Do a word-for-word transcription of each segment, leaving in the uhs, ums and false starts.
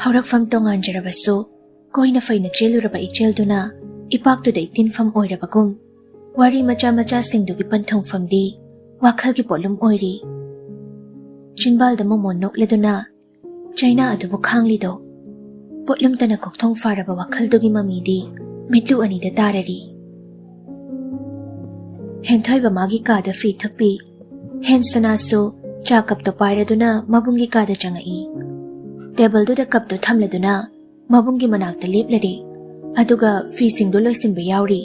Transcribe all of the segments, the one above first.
ꯍꯧꯔꯛꯐꯝ ꯇꯣꯉꯥꯟꯖꯔꯕꯁꯨ, ꯀꯣꯏꯅ ꯐꯩꯅ ꯆꯦꯜꯂꯨꯔꯕ ꯏꯆꯦꯜꯗꯨꯅ ꯏꯄꯥꯛꯇꯨꯗ ꯏꯇꯤꯟꯐꯝ ꯑꯣꯏꯔꯕꯒꯨꯝ, ꯋꯥꯔꯤ ꯃꯆꯥ ꯃꯆꯥꯁꯤꯡꯗꯨꯒꯤ ꯄꯟꯊꯨꯡꯐꯝꯗꯤ ꯋꯥꯈꯜꯒꯤ ꯄꯣꯠꯂꯨꯝ ꯑꯣꯏꯔꯤ꯫ ꯆꯤꯟꯕꯥꯜꯗ ꯃꯣꯃꯣꯟ ꯅꯣꯛꯂꯗꯨꯅ ꯆꯩꯅꯥ ꯑꯗꯨꯕꯨ ꯈꯥꯡꯂꯤꯗꯣ, ꯄꯣꯠꯂꯨꯝꯇꯅ ꯀꯣꯛꯊꯣꯡ ꯐꯥꯔꯕ ꯋꯥꯈꯜꯗꯨꯒꯤ ꯃꯃꯤꯗꯤ ꯃꯤꯠꯂꯨ ꯑꯅꯤꯗ ꯇꯥꯔꯔꯤ꯫ ꯍꯦꯟꯊꯣꯏꯕ ꯃꯥꯒꯤ ꯀꯥꯗ ꯐꯤ ꯊꯨꯞꯄꯤ꯫ ꯍꯦꯟꯁꯅꯥꯁꯨ ꯆꯥ ꯀꯞꯇꯣ ꯄꯥꯏꯔꯗꯨꯅ ꯃꯕꯨꯡꯒꯤ ꯀꯥꯗ ꯆꯪꯉꯛꯏ꯫ ꯇꯦꯕꯜꯗꯨꯗ ꯀꯞꯇꯣ ꯊꯝꯂꯗꯨꯅ ꯃꯕꯨꯡꯒꯤ ꯃꯅꯥꯛꯇ ꯂꯦꯞꯂꯔꯦ, ꯑꯗꯨꯒ ꯐꯤꯁꯤꯡꯗꯨ ꯂꯣꯏꯁꯤꯟꯕ ꯌꯥꯎꯔꯤ꯫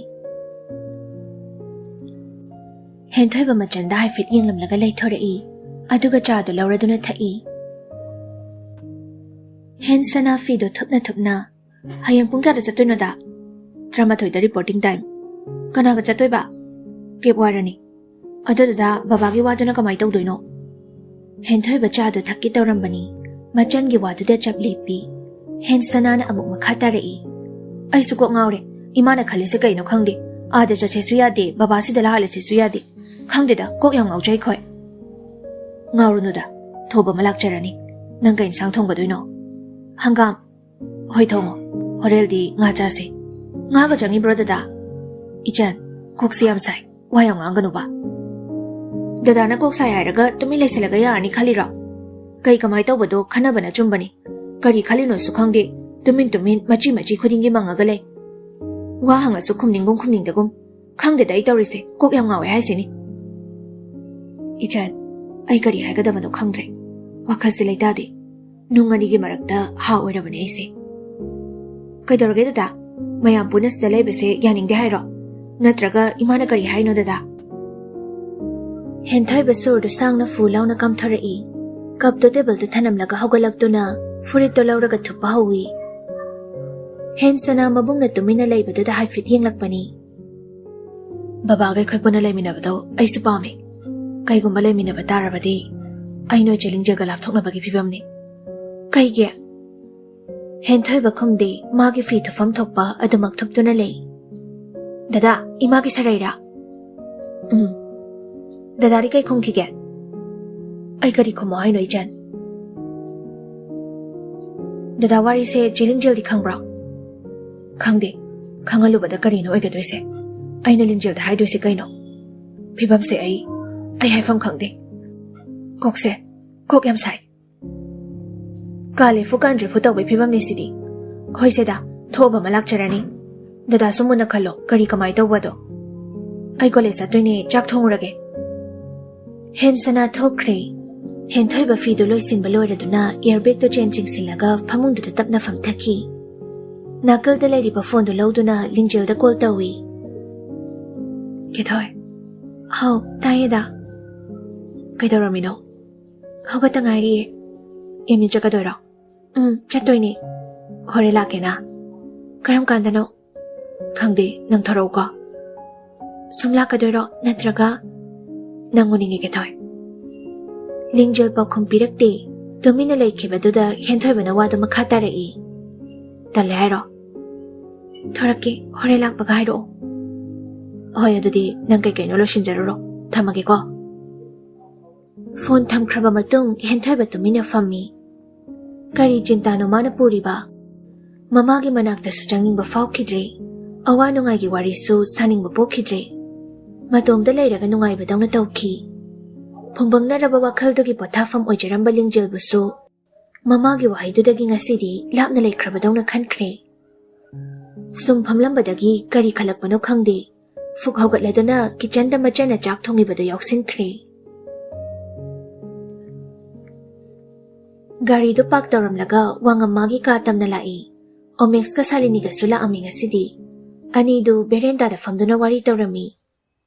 ꯍꯦꯟꯊꯣꯏꯕ ꯃꯆꯟꯗ ꯍꯥꯏꯐꯦꯠ ꯌꯦꯡꯂꯝꯂꯒ ꯂꯩꯊꯣꯔꯛꯏ, ꯑꯗꯨꯒ ꯆꯥꯗꯨ ꯂꯧꯔꯗꯨꯅ ꯊꯛꯏ꯫ ꯍꯦꯟꯁꯅꯥ ꯐꯤꯗꯣ ꯊꯨꯞꯅ ꯊꯨꯞꯅ, "ꯍꯌꯦꯡ ꯄꯨꯡ ꯀꯌꯥꯗ ꯆꯠꯇꯣꯏꯅꯣꯗ?" "ꯇꯔꯥꯃꯥꯊꯣꯏꯗ reporting time." "ꯀꯅꯥꯒ ꯆꯠꯇꯣꯏꯕ?" "ꯀꯦꯞ ꯋꯥꯏꯔꯅꯤ꯫ ꯑꯗꯨꯗꯨꯗ ꯕꯕꯥꯒꯤ ꯋꯥꯗꯨꯅ ꯀꯃꯥꯏ ꯇꯧꯗꯣꯏꯅꯣ?" ꯍꯦꯟꯊꯣꯏꯕ ꯆꯥꯗꯨ ꯊꯛꯀꯦ ꯇꯧꯔꯝꯕꯅꯤ, ꯃꯆꯟꯒꯤ ꯋꯥꯗꯨꯗ ꯆꯞ ꯂꯦꯞꯄꯤ꯫ ꯍꯦꯟꯁꯅꯥꯅ ꯑꯃꯨꯛ ꯃꯈꯥ ꯇꯥꯔꯛꯏ, "ꯑꯩꯁꯨ ꯀꯣꯛ ꯉꯥꯎꯔꯦ꯫ ꯏꯃꯥꯅ ꯈꯜꯂꯤꯁꯦ ꯀꯩꯅꯣ ꯈꯪꯗꯦ꯫ ꯑꯥꯗ ꯆꯠꯁꯦꯁꯨ ꯌꯥꯗꯦ, ꯕꯕꯥꯁꯤꯗ ꯂꯥꯛꯍꯜꯂꯁꯦꯁꯨ ꯌꯥꯗꯦ꯫ ꯈꯪꯗꯦꯗ, ꯀꯣꯛ ꯌꯥꯝ ꯉꯥꯎꯖꯩ ꯈꯣꯏ꯫ ꯉꯥꯎꯔꯨꯅꯨꯗ, ꯊꯣꯕ ꯑꯃ ꯂꯥꯛꯆꯔꯅꯤ꯫ ꯅꯪ ꯀꯩ ꯏꯟꯁꯥꯡ ꯊꯣꯡꯒꯗꯣꯏꯅꯣ?" "ꯍꯪꯒꯥꯝ꯫ ꯍꯣꯏ, ꯊꯣꯡꯉꯣ꯫ ꯍꯣꯔꯦꯜꯗꯤ ꯉꯥ ꯆꯥꯁꯦ꯫ ꯉꯥꯒ ꯆꯪꯉꯤꯕ꯭ꯔꯣ, ꯗꯗꯥ?" "ꯏꯆꯟ, ꯀꯣꯛꯁꯦ ꯌꯥꯝ ꯁꯥꯏ꯫ ꯋꯥ ꯌꯥꯝ ꯉꯥꯡꯒꯅꯨꯕ꯫ ꯗꯗꯥꯅ ꯀꯣꯛ ꯁꯥꯏ ꯍꯥꯏꯔꯒ ꯇꯨꯃꯤꯟ ꯂꯩꯁꯜꯂꯒ ꯌꯥꯔꯅꯤ ꯈꯜꯂꯤꯔꯣ? ꯀꯩ ꯀꯃꯥꯏ ꯇꯧꯕꯗꯣ ꯈꯟꯅꯕꯅ ꯑꯆꯨꯝꯕꯅꯤ꯫ ꯀꯔꯤ ꯈꯜꯂꯤꯅꯣꯁꯨ ꯈꯪꯗꯦ꯫ ꯇꯨꯃꯤꯟ ꯇꯨꯃꯤꯟ ꯃꯆꯤ ꯃꯆꯤ ꯈꯨꯗꯤꯡꯒꯤ ꯃꯪꯉꯒ ꯂꯩ꯫ ꯋꯥ ꯍꯪꯉꯁꯨ ꯈꯨꯝꯅꯤꯡꯒꯨꯝ ꯈꯨꯝꯅꯤꯡꯗꯒꯨꯝ꯫ ꯈꯪꯗꯦꯗ ꯑꯩ ꯇꯧꯔꯤꯁꯦ꯫ ꯀꯣꯛ ꯌꯥꯝ ꯉꯥꯎꯋꯦ ꯍꯥꯏꯁꯤꯅꯤ꯫ ꯏꯆꯟ, ꯑꯩ ꯀꯔꯤ ꯍꯥꯏꯒꯗꯕꯅꯣ ꯈꯪꯗ꯭ꯔꯦ꯫ ꯋꯥꯈꯜꯁꯦ ꯂꯩꯇꯥꯗꯦ꯫ ꯅꯨꯡ ꯑꯅꯤꯒꯤ ꯃꯔꯛꯇ ꯍꯥ ꯑꯣꯏꯔꯕꯅꯦ ꯑꯩꯁꯦ꯫ ꯀꯩꯗꯧꯔꯒꯦ ꯗꯗꯥ? ꯃꯌꯥꯝ ꯄꯨꯟꯅ ꯁꯤꯗ ꯂꯩꯕꯁꯦ ꯌꯥꯅꯤꯡꯗꯦ ꯍꯥꯏꯔꯣ? ꯅꯠꯇ꯭ꯔꯒ ꯏꯃꯥꯅ ꯀꯔꯤ ꯍꯥꯏꯅꯣ ꯗꯗꯥ? ꯍꯦꯟꯊꯣꯏꯕ ꯁꯣꯔꯗꯨ ꯁꯥꯡꯅ ꯐꯨ ꯂꯥꯎꯅ ꯀꯥꯝꯊꯣꯔꯛꯏ꯫ ꯀꯞꯇꯨ ꯇꯦꯕꯜꯗ ꯊꯅꯝꯂꯒ ꯍꯧꯒꯠꯂꯛꯇꯨꯅ ꯐꯨꯔꯤꯠꯇꯨ ꯂꯧꯔꯒ ꯊꯨꯞꯄ ꯍꯧꯏ꯫ ꯍꯦꯟꯁꯅꯥ ꯃꯕꯨꯡꯅ ꯇꯨꯃꯤꯟꯅ ꯂꯩꯕꯗꯨꯗ ꯍꯥꯏꯐꯦꯠ ꯌꯦꯡꯂꯛꯄꯅꯤ꯫ ꯕꯕꯥꯒ ꯑꯩꯈꯣꯏ ꯄꯨꯟꯅ ꯂꯩꯃꯤꯟꯅꯕꯗꯣ ꯑꯩꯁꯨ ꯄꯥꯝꯃꯤ꯫ ꯀꯩꯒꯨꯝꯕ ꯂꯩꯃꯤꯟꯅꯕ ꯇꯥꯔꯕꯗꯤ ꯑꯩ ꯅꯣꯏ ꯆꯦ ꯂꯤꯡꯖꯦꯜꯒ ꯂꯥꯞꯊꯣꯛꯅꯕꯒꯤ ꯐꯤꯕꯝꯅꯤ꯫ ꯀꯩꯒꯤ? ꯍꯦꯟꯊꯣꯏꯕ ꯈꯨꯝꯗꯦ, ꯃꯥꯒꯤ ꯐꯤ ꯊꯨꯞꯐꯝ ꯊꯣꯛꯄ ꯑꯗꯨꯃꯛ ꯊꯨꯞꯇꯨꯅ ꯂꯩ꯫ ꯗꯗꯥ, ꯏꯃꯥꯒꯤ ꯁꯔꯩꯔꯥ? ꯎꯝ꯫ ꯗꯗꯥꯗꯤ ꯀꯩ ꯈꯨꯝꯈꯤꯒꯦ? ꯑꯩ ꯀꯔꯤ ꯈꯨꯝꯃꯣ ꯍꯥꯏꯅꯣ ꯏꯆꯟ? ꯗꯗꯥ, ꯋꯥꯔꯤꯁꯦ ꯆꯦ ꯂꯤꯡꯖꯦꯜꯗꯤ ꯈꯪꯕ꯭ꯔꯣ? ꯈꯪꯗꯦ꯫ ꯈꯪꯍꯜꯂꯨꯕꯗ ꯀꯔꯤꯅꯣ ꯑꯣꯏꯒꯗꯣꯏꯁꯦ? ꯑꯩꯅ ꯂꯤꯡꯖꯦꯜꯗ ꯍꯥꯏꯗꯣꯏꯁꯦ ꯀꯩꯅꯣ? ꯐꯤꯕꯝꯁꯦ ꯑꯩ, ꯑꯩ ꯍꯥꯏꯐꯝ ꯈꯪꯗꯦ꯫ ꯀꯣꯛꯁꯦ, ꯀꯣꯛ ꯌꯥꯝ ꯁꯥꯏ꯫ ꯀꯥꯂꯦꯐꯨ ꯀꯥꯟꯗ꯭ꯔꯦꯐꯨ ꯇꯧꯕꯩ ꯐꯤꯕꯝꯅꯤ ꯁꯤꯗꯤ꯫ ꯍꯣꯏꯁꯦꯗ, ꯊꯣꯛꯑꯕ ꯑꯃ ꯂꯥꯛꯆꯔꯅꯤ꯫ ꯗꯗꯥꯁꯨ ꯃꯨꯟꯅ ꯈꯜꯂꯣ, ꯀꯔꯤ ꯀꯃꯥꯏ ꯇꯧꯕꯗꯣ꯫ ꯑꯩ ꯀꯣꯂꯦꯖ ꯆꯠꯇꯣꯏꯅꯦ, ꯆꯥꯛ ꯊꯣꯡꯉꯨꯔꯒꯦ꯫ ꯍꯦꯟꯁꯅꯥ ꯊꯣꯛꯈ꯭ꯔꯦ꯫ ꯍꯦꯟꯊꯣꯏꯕ ꯐꯤꯗꯨ ꯂꯣꯏꯁꯤꯟꯕ ꯂꯣꯏꯔꯗꯨꯅ ꯏꯌꯔꯕꯦꯒꯇꯨ ꯆꯦꯟ ꯆꯤꯡꯁꯤꯜꯂꯒ ꯐꯃꯨꯡꯗꯨꯗ ꯇꯞꯅ ꯐꯝꯊꯈꯤ꯫ ꯅꯥꯀꯜꯗ ꯂꯩꯔꯤꯕ ꯐꯣꯟꯗꯨ ꯂꯧꯗꯨꯅ ꯂꯤꯡꯖꯦꯜꯗ ꯀꯣꯜ ꯇꯧꯏ꯫ ꯀꯦꯊꯣꯏ꯫ ꯍꯥꯎ, ꯇꯥꯏꯌꯦꯗ꯫ ꯀꯩꯗꯧꯔꯝꯃꯤꯅꯣ? ꯍꯧꯒꯠꯇ ꯉꯥꯏꯔꯤꯌꯦ꯫ M U ꯆꯠꯀꯗꯣꯏꯔꯣ? ꯎꯝ, ꯆꯠꯇꯣꯏꯅꯦ꯫ ꯍꯣꯔꯦꯟ ꯂꯥꯛꯀꯦꯅ꯫ ꯀꯔꯝ ꯀꯥꯟꯗꯅꯣ? ꯈꯪꯗꯦ, ꯅꯪ ꯊꯣꯔꯛꯎꯀꯣ꯫ ꯁꯨꯝ ꯂꯥꯛꯀꯗꯣꯏꯔꯣ? ꯅꯠꯇ꯭ꯔꯒ? ꯅꯪ ꯎꯅꯤꯡꯉꯦ, ꯀꯦꯊꯣꯏ꯫ ꯂꯤꯡꯖꯦꯜ ꯄꯥꯎꯈꯨꯝ ꯄꯤꯔꯛꯇꯦ꯫ ꯇꯨꯃꯤꯟꯅ ꯂꯩꯈꯤꯕꯗꯨꯗ ꯍꯦꯟꯊꯣꯏꯕꯅ ꯋꯥꯗꯨ ꯃꯈꯥ ꯇꯥꯔꯛꯏ꯫ ꯇꯜꯂꯦ ꯍꯥꯏꯔꯣ? ꯊꯣꯔꯛꯀꯦ, ꯍꯣꯔꯦꯟ ꯂꯥꯛꯄꯒ ꯍꯥꯏꯔꯛꯑꯣ꯫ ꯍꯣꯏ, ꯑꯗꯨꯗꯤ ꯅꯪ ꯀꯩꯀꯩꯅꯣ ꯂꯣꯏꯁꯤꯟꯖꯔꯨꯔꯣ꯫ ꯊꯝꯃꯒꯦꯀꯣ꯫ ꯐꯣꯟ ꯊꯝꯈ꯭ꯔꯕ ꯃꯇꯨꯡ ꯍꯦꯟꯊꯣꯏꯕ ꯇꯨꯃꯤꯟꯅ ꯐꯝꯃꯤ꯫ ꯀꯔꯤ ꯆꯤꯟꯇꯥꯅꯣ ꯃꯥꯅ ꯄꯨꯔꯤꯕ? ꯃꯃꯥꯒꯤ ꯃꯅꯥꯛꯇꯁꯨ ꯆꯪꯅꯤꯡꯕ ꯐꯥꯎꯈꯤꯗ꯭ꯔꯦ꯫ ꯑꯋꯥ ꯅꯨꯡꯉꯥꯏꯒꯤ ꯋꯥꯔꯤꯁꯨ ꯁꯥꯅꯤꯡꯕ ꯄꯣꯛꯈꯤꯗ꯭ꯔꯦ꯫ ꯃꯇꯣꯝꯇ ꯂꯩꯔꯒ ꯅꯨꯡꯉꯥꯏꯕꯗꯧꯅ ꯇꯧꯈꯤ꯫ ꯐꯨꯡꯕꯪꯅꯔꯕ ꯋꯥꯈꯜꯗꯨꯒꯤ ꯄꯣꯊꯥꯐꯝ ꯑꯣꯏꯖꯔꯝꯕ ꯂꯤꯡꯖꯦꯜꯕꯨꯁꯨ ꯃꯃꯥꯒꯤ ꯋꯥꯍꯩꯗꯨꯗꯒꯤ ꯉꯁꯤꯗꯤ ꯂꯥꯞꯅ ꯂꯩꯈ꯭ꯔꯕꯗꯧꯅ ꯈꯟꯈ꯭ꯔꯦ꯫ ꯁꯨꯝ ꯐꯝꯂꯝꯕꯗꯒꯤ ꯀꯔꯤ ꯈꯜꯂꯛꯄꯅꯣ ꯈꯪꯗꯦ, ꯐꯨꯛ ꯍꯧꯒꯠꯂꯗꯨꯅ ꯀꯤꯆꯟꯗ ꯃꯆꯟꯅ ꯆꯥꯛ ꯊꯣꯡꯉꯤꯕꯗꯨ ꯌꯥꯎꯁꯤꯟꯈ꯭ꯔꯦ꯫ ꯒꯥꯔꯤꯗꯨ ꯄꯥꯔꯛ ꯇꯧꯔꯝꯂꯒ ꯋꯥꯉꯝ ꯃꯥꯒꯤ ꯀꯥ ꯇꯝꯅ ꯂꯥꯛꯏ꯫ ꯑꯣꯃꯦꯛꯁꯀ ꯁꯥꯂꯤꯅꯤꯒꯁꯨ ꯂꯥꯛꯑꯝꯃꯤ ꯉꯁꯤꯗꯤ꯫ ꯑꯅꯤꯗꯨ ꯕꯦꯔꯦꯟꯗꯥꯗ ꯐꯝꯗꯨꯅ ꯋꯥꯔꯤ ꯇꯧꯔꯝꯃꯤ꯫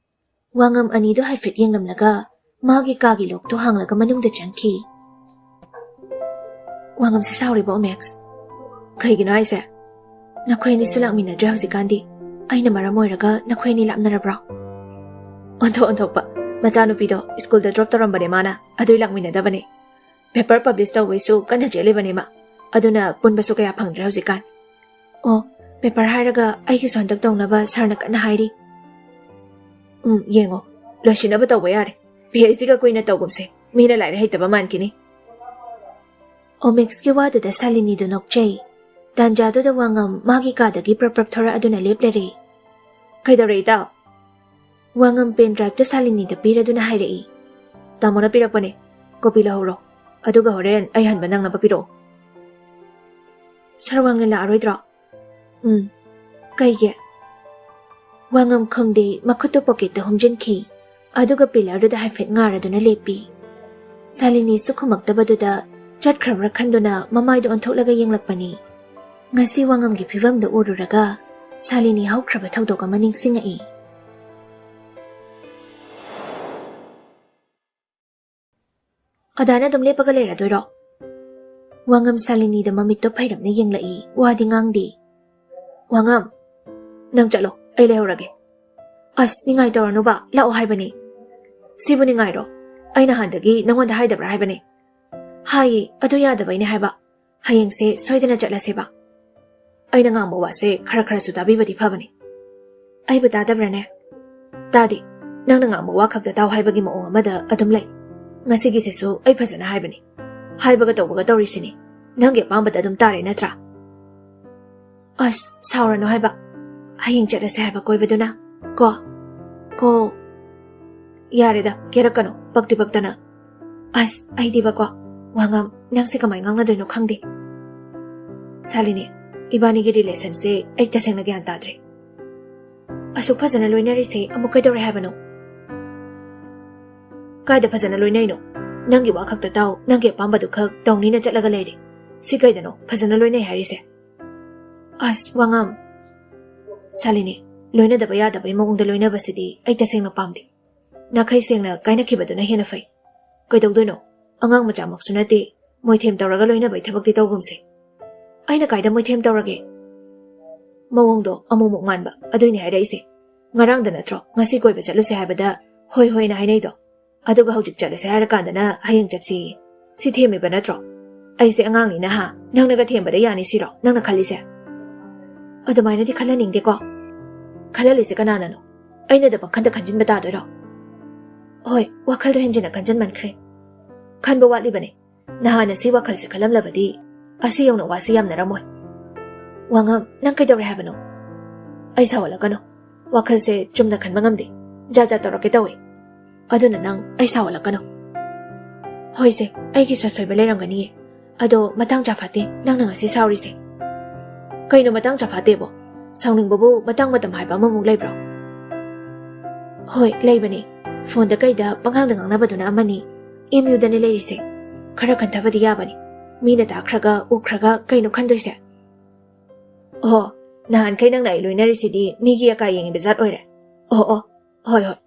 ꯋꯥꯉꯝ ꯑꯅꯤꯗꯨ ꯍꯥꯏꯐꯦꯠ ꯌꯦꯡꯂꯝꯂꯒ ꯃꯥꯒꯤ ꯀꯥꯒꯤ ꯂꯣꯛꯇꯨ ꯍꯥꯡꯂꯒ ꯃꯅꯨꯡꯗ ꯆꯪꯈꯤ꯫ ꯋꯥꯉꯝꯁꯦ ꯁꯥꯎꯔꯤꯕꯣ, ꯑꯣꯃꯦꯛꯁ? ꯀꯩꯒꯤꯅꯣ ꯍꯥꯏꯁꯦ? ꯅꯈꯣꯏ ꯑꯅꯤꯁꯨ ꯂꯥꯛꯃꯤꯟꯅꯗ꯭ꯔꯦ ꯍꯧꯖꯤꯛꯀꯥꯟꯗꯤ꯫ ꯑꯩꯅ ꯃꯔꯝ ꯑꯣꯏꯔꯒ ꯅꯈꯣꯏ ꯑꯅꯤ ꯂꯥꯞꯅꯔꯕ꯭ꯔꯣ? ꯑꯣꯟꯊꯣꯛ ꯑꯣꯟꯊꯣꯛꯄ꯫ ꯃꯆꯥꯅꯨꯄꯤꯗꯣ ꯁ꯭ꯀꯨꯜꯗ ꯗ꯭ꯔꯣꯞ ꯇꯧꯔꯝꯕꯅꯦ ꯃꯥꯅ, ꯑꯗꯨꯏ ꯂꯥꯛꯃꯤꯟꯅꯗꯕꯅꯦ꯫ ꯄꯦꯄꯔ ꯄꯕ꯭ꯂꯤꯁ ꯇꯧꯕꯩꯁꯨ ꯀꯟꯅ ꯆꯦꯜꯂꯤꯕꯅꯦ ꯃꯥ꯫ ꯑꯗꯨꯅ ꯄꯨꯟꯕꯁꯨ ꯀꯌꯥ ꯐꯪꯗ꯭ꯔꯦ ꯍꯧꯖꯤꯛꯀꯥꯟ꯫ ꯑꯣ, ꯄꯦꯄꯔ ꯍꯥꯏꯔꯒ ꯑꯩꯒꯤꯁꯨ ꯍꯟꯗꯛ ꯇꯧꯅꯕ ꯁꯥꯔꯅ ꯀꯟꯅ ꯍꯥꯏꯔꯤ꯫ ꯎꯝ, ꯌꯦꯡꯉꯣ, ꯂꯣꯏꯁꯤꯟꯅꯕ ꯇꯧꯕ ꯌꯥꯔꯦ꯫ ꯄꯤ ꯑꯩꯆ ꯗꯤꯒ ꯀꯨꯏꯅ ꯇꯧꯒꯨꯝꯁꯦ, ꯃꯤꯅ ꯂꯥꯏꯔꯤꯛ ꯍꯩꯇꯕ ꯃꯥꯟꯈꯤꯅꯤ꯫ ꯑꯣꯃꯦꯛꯁꯀꯤ ꯋꯥꯗꯨꯗ ꯁꯥꯂꯤꯅꯤꯗꯨ ꯅꯣꯛꯆꯩ꯫ ꯇꯥꯟꯖꯥꯗꯨꯗ ꯋꯥꯉꯝ ꯃꯥꯒꯤ ꯀꯥꯗꯒꯤ ꯄ꯭ꯔꯞ ꯄ꯭ꯔꯞ ꯊꯣꯔꯛꯑꯗꯨꯅ ꯂꯦꯞꯂꯔꯦ꯫ "ꯀꯩꯗꯧꯔꯦ, ꯏꯇꯥꯎ?" ꯋꯥꯉꯝ ꯄꯦꯟ ꯗ꯭ꯔꯥꯏꯚꯇ ꯁꯥꯂꯤꯅꯤꯗ ꯄꯤꯔꯗꯨꯅ ꯍꯥꯏꯔꯛꯏ꯫ "ꯇꯥꯃꯣꯅ ꯄꯤꯔꯛꯄꯅꯦ꯫ ꯀꯣꯄꯤ ꯂꯧꯍꯧꯔꯣ꯫ ꯑꯗꯨꯒ ꯍꯣꯔꯦꯟ ꯑꯩ ꯍꯟꯕ ꯅꯪꯅꯕ ꯄꯤꯔꯛꯑꯣ꯫" "ꯁꯥꯔ ꯋꯥꯡꯂꯦꯟ ꯂꯥꯛꯑꯔꯣꯏꯗ꯭ꯔꯣ?" "ꯎꯝ꯫ ꯀꯩꯒꯤ?" ꯋꯥꯉꯝ ꯈꯨꯝꯗꯦ, ꯃꯈꯨꯠꯇꯨ ꯄꯣꯀꯦꯠꯇ ꯍꯨꯝꯖꯤꯟꯈꯤ꯫ ꯑꯗꯨꯒ ꯄꯤꯂꯔꯗꯨꯗ ꯍꯥꯏꯐꯦꯠ ꯉꯥꯔꯗꯨꯅ ꯂꯦꯞꯄꯤ꯫ ꯁꯥꯂꯤꯅꯤꯁꯨ ꯈꯨꯝꯃꯛꯇꯕꯗꯨꯗ ꯆꯠꯈ꯭ꯔꯕ꯭ꯔꯥ ꯈꯟꯗꯨꯅ ꯃꯃꯥꯏꯗꯨ ꯑꯣꯟꯊꯣꯛꯂꯒ ꯌꯦꯡꯂꯛꯄꯅꯤ꯫ ꯉꯁꯤ ꯋꯥꯉꯝꯒꯤ ꯐꯤꯕꯝꯗꯨ ꯎꯔꯨꯔꯒ ꯁꯥꯂꯤꯅꯤ ꯍꯧꯈ꯭ꯔꯕ ꯊꯧꯗꯣꯛ ꯑꯃ ꯅꯤꯡꯁꯤꯡꯉꯛꯏ꯫ "ꯑꯗꯥꯅ ꯑꯗꯨꯝ ꯂꯦꯞꯄꯒ ꯂꯩꯔꯗꯣꯏꯔꯣ?" ꯋꯥꯉꯝ ꯁꯥꯂꯤꯅꯤꯗ ꯃꯃꯤꯠꯇꯣ ꯐꯩꯔꯞꯅ ꯌꯦꯡꯂꯛꯏ, ꯋꯥꯗꯤ ꯉꯥꯡꯗꯦ꯫ "ꯋꯥꯉꯝ, ꯅꯪ ꯆꯠꯂꯣ, ꯑꯩ ꯂꯩꯍꯧꯔꯒꯦ꯫" "ꯑꯁ, ꯅꯤꯡꯉꯥꯏ ꯇꯧꯔꯅꯨꯕ, ꯂꯥꯛꯑꯣ ꯍꯥꯏꯕꯅꯤ꯫" "ꯁꯤꯕꯨ ꯅꯤꯡꯉꯥꯏꯔꯣ? ꯑꯩꯅ ꯍꯥꯟꯗꯒꯤ ꯅꯪꯉꯣꯟꯗ ꯍꯥꯏꯗꯕ꯭ꯔꯥ ꯍꯥꯏꯕꯅꯤ?" "ꯍꯥꯏꯌꯦ, ꯑꯗꯨ ꯌꯥꯗꯕꯩꯅꯦ ꯍꯥꯏꯕ꯫ ꯍꯌꯦꯡꯁꯦ ꯁꯣꯏꯗꯅ ꯆꯠꯂꯁꯦꯕ꯫ ꯑꯩꯅ ꯉꯥꯡꯕ ꯋꯥꯁꯦ ꯈꯔ ꯈꯔꯁꯨ ꯇꯥꯕꯤꯕꯗꯤ ꯐꯕꯅꯤ꯫" "ꯑꯩꯕꯨ ꯇꯥꯗꯕ꯭ꯔꯥꯅꯦ?" "ꯇꯥꯗꯦ꯫ ꯅꯪꯅ ꯉꯥꯡꯕ ꯋꯥ ꯈꯛꯇ ꯇꯥꯎ ꯍꯥꯏꯕꯒꯤ ꯃꯑꯣꯡ ꯑꯃꯗ ꯑꯗꯨꯝ ꯂꯩ꯫ ꯉꯁꯤꯒꯤꯁꯤꯁꯨ ꯑꯩ ꯐꯖꯅ ꯍꯥꯏꯕꯅꯤ꯫ ꯍꯥꯏꯕꯒ ꯇꯧꯕꯒ ꯇꯧꯔꯤꯁꯤꯅꯤ꯫ ꯅꯪꯒꯤ ꯑꯄꯥꯝꯕꯗ ꯑꯗꯨꯝ ꯇꯥꯔꯦ ꯅꯠꯇ꯭ꯔꯥ?" "ꯑꯁ, ꯁꯥꯎꯔꯅꯨ ꯍꯥꯏꯕ꯫ ꯍꯌꯦꯡ ꯆꯠꯂꯁꯦ ꯍꯥꯏꯕ ꯀꯣꯏꯕꯗꯨꯅ꯫ ꯀꯣ? ꯀꯣ?" "ꯌꯥꯔꯦꯗ, ꯀꯦꯔꯛꯀꯅꯨ, ꯄꯛꯇꯤ ꯄꯛꯇꯅ꯫ ꯑꯁ, ꯑꯩꯗꯤꯕꯀꯣ, ꯋꯥꯉꯝ, ꯅꯪꯁꯦ ꯀꯃꯥꯏ ꯉꯥꯡꯅꯗꯣꯏꯅꯣ ꯈꯪꯗꯦ꯫ ꯁꯥꯂꯤꯅꯤ, ꯏꯕꯥꯅꯤꯒꯤ ꯔꯤꯂꯦꯁꯟꯁꯦ ꯑꯩ ꯇꯁꯦꯡꯅ ꯒ꯭ꯌꯥꯟ ꯇꯥꯗ꯭ꯔꯦ꯫ ꯑꯁꯨꯛ ꯐꯖꯅ ꯂꯣꯏꯅꯔꯤꯁꯦ ꯑꯃꯨꯛ ꯀꯩꯗꯧꯔꯦ ꯍꯥꯏꯕꯅꯣ?" "ꯀꯥꯏꯗ ꯐꯖꯅ ꯂꯣꯏꯅꯩꯅꯣ? ꯅꯪꯒꯤ ꯋꯥ ꯈꯛꯇ ꯇꯥꯎ, ꯅꯪꯒꯤ ꯑꯄꯥꯝꯕꯗꯨ ꯈꯛ ꯇꯧꯅꯤꯅ ꯆꯠꯂꯒ ꯂꯩꯔꯦ꯫ ꯁꯤ ꯀꯩꯗꯅꯣ ꯐꯖꯅ ꯂꯣꯏꯅꯩ ꯍꯥꯏꯔꯤꯁꯦ?" "ꯑꯁ, ꯋꯥꯉꯝ, ꯁꯥꯂꯤꯅꯤ, ꯂꯣꯏꯅꯗꯕ ꯌꯥꯗꯕꯩ ꯃꯑꯣꯡꯗ ꯂꯣꯏꯅꯕꯁꯤꯗꯤ ꯑꯩ ꯇꯁꯦꯡꯅ ꯄꯥꯝꯗꯦ꯫ ꯅꯥꯈꯩ ꯁꯦꯡꯅ ꯀꯥꯏꯅꯈꯤꯕꯗꯨꯅ ꯍꯦꯟꯅ ꯐꯩ꯫ ꯀꯩꯗꯧꯗꯣꯏꯅꯣ? ꯑꯉꯥꯡ ꯃꯆꯥꯃꯛꯁꯨ ꯅꯠꯇꯦ, ꯃꯣꯏꯊꯦꯝ ꯇꯧꯔꯒ ꯂꯣꯏꯅꯕꯩ ꯊꯕꯛꯇꯤ ꯇꯧꯒꯨꯝꯁꯦ꯫" "ꯑꯩꯅ ꯀꯥꯏꯗ ꯃꯣꯏꯊꯦꯝ ꯇꯧꯔꯒꯦ?" "ꯃꯑꯣꯡꯗꯣ ꯑꯃꯨꯛꯃꯨꯛ ꯃꯥꯟꯕ, ꯑꯗꯨꯏꯅꯦ ꯍꯥꯏꯔꯛꯏꯁꯦ꯫ ꯉꯔꯥꯡꯗ ꯅꯠꯇ꯭ꯔꯣ ꯉꯁꯤ ꯀꯣꯏꯕ ꯆꯠꯂꯨꯁꯦ ꯍꯥꯏꯕꯗ ꯍꯣꯏ ꯍꯣꯏꯅ ꯍꯥꯏꯅꯩꯗꯣ? ꯑꯗꯨꯒ ꯍꯧꯖꯤꯛ ꯆꯠꯂꯁꯦ ꯍꯥꯏꯔꯀꯥꯟꯗꯅ ꯍꯌꯦꯡ ꯆꯠꯁꯤꯌꯦ꯫ ꯁꯤ ꯊꯦꯝꯃꯤꯕ ꯅꯠꯇ꯭ꯔꯣ? ꯑꯩꯁꯦ ꯑꯉꯥꯡꯅꯤꯅ ꯍꯥ, ꯅꯪꯅꯒ ꯊꯦꯝꯕꯗ ꯌꯥꯅꯤ ꯁꯤꯔꯣ ꯅꯪꯅ ꯈꯜꯂꯤꯁꯦ?" "ꯑꯗꯨꯃꯥꯏꯅꯗꯤ ꯈꯜꯍꯟꯅꯤꯡꯗꯦꯀꯣ꯫" "ꯈꯜꯍꯜꯂꯤꯁꯦ ꯀꯅꯥꯅꯅꯣ? ꯑꯩꯅꯗ ꯄꯪꯈꯟꯗ ꯈꯟꯖꯤꯟꯕ ꯇꯥꯗꯣꯏꯔꯣ?" "ꯍꯣꯏ, ꯋꯥꯈꯜꯗꯣ ꯍꯦꯟꯖꯤꯟꯅ ꯈꯟꯖꯟꯃꯟꯈ꯭ꯔꯦ꯫ ꯈꯟꯕ ꯋꯥꯠꯂꯤꯕꯅꯦ꯫ ꯅꯍꯥꯟ ꯑꯁꯤ ꯋꯥꯈꯜꯁꯦ ꯈꯜꯂꯝꯂꯕꯗꯤ ꯑꯁꯤ ꯌꯧꯅ ꯋꯥꯁꯤ ꯌꯥꯝꯅꯔꯝꯃꯣꯏ꯫ ꯋꯥꯉꯝ, ꯅꯪ ꯀꯩꯗꯧꯔꯦ ꯍꯥꯏꯕꯅꯣ? ꯑꯩ ꯁꯥꯎꯍꯜꯂꯛꯀꯅꯨ꯫ ꯋꯥꯈꯜꯁꯦ ꯆꯨꯝꯅ ꯈꯟꯕ ꯉꯝꯗꯦ꯫ ꯖꯥꯠ ꯖꯥꯠ ꯇꯧꯔꯛꯀꯦ ꯇꯧꯏ꯫ ꯑꯗꯨꯅ ꯅꯪ ꯑꯩ ꯁꯥꯎꯍꯜꯂꯛꯀꯅꯨ꯫ ꯍꯣꯏꯁꯦ, ꯑꯩꯒꯤꯁꯨ ꯑꯁꯣꯏꯕ ꯂꯩꯔꯝꯒꯅꯤꯌꯦ꯫ ꯑꯗꯣ ꯃꯇꯥꯡ ꯆꯥ ꯐꯠꯇꯦ ꯅꯪꯅ ꯉꯁꯤ ꯁꯥꯎꯔꯤꯁꯦ꯫ ꯀꯩꯅꯣ ꯃꯇꯥꯡ ꯆꯥ ꯐꯠꯇꯦꯕꯣ? ꯁꯥꯎꯅꯤꯡꯕꯕꯨ ꯃꯇꯥꯡ ꯃꯇꯝ ꯍꯥꯏꯕ ꯑꯃꯃꯨꯛ ꯂꯩꯕ꯭ꯔꯣ? ꯍꯣꯏ, ꯂꯩꯕꯅꯦ꯫ ꯐꯣꯟꯗ ꯀꯩꯗ ꯄꯪꯉꯥꯡꯗ ꯉꯥꯡꯅꯕꯗꯨꯅ ꯑꯃꯅꯤ, ꯑꯦꯝ ꯌꯨꯗꯅꯦ ꯂꯩꯔꯤꯁꯦ꯫ ꯈꯔ ꯈꯟꯊꯕꯗꯤ ꯌꯥꯕꯅꯤ꯫ ꯃꯤꯅ ꯇꯥꯈ꯭ꯔꯒ ꯎꯈ꯭ꯔꯒ ꯀꯩꯅꯣ ꯈꯟꯗꯣꯏꯁꯦ? ꯑꯣ, ꯅꯍꯥꯟꯈꯩ ꯅꯪꯅ ꯑꯩ ꯂꯣꯏꯅꯔꯤꯁꯤꯗꯤ ꯃꯤꯒꯤ ꯑꯀꯥꯏ ꯌꯦꯡꯉꯤꯕ ꯖꯥꯠ ꯑꯣꯏꯔꯦ꯫ ꯑꯣ, ꯑꯣ, ꯍꯣꯏ, ꯍꯣꯏ꯫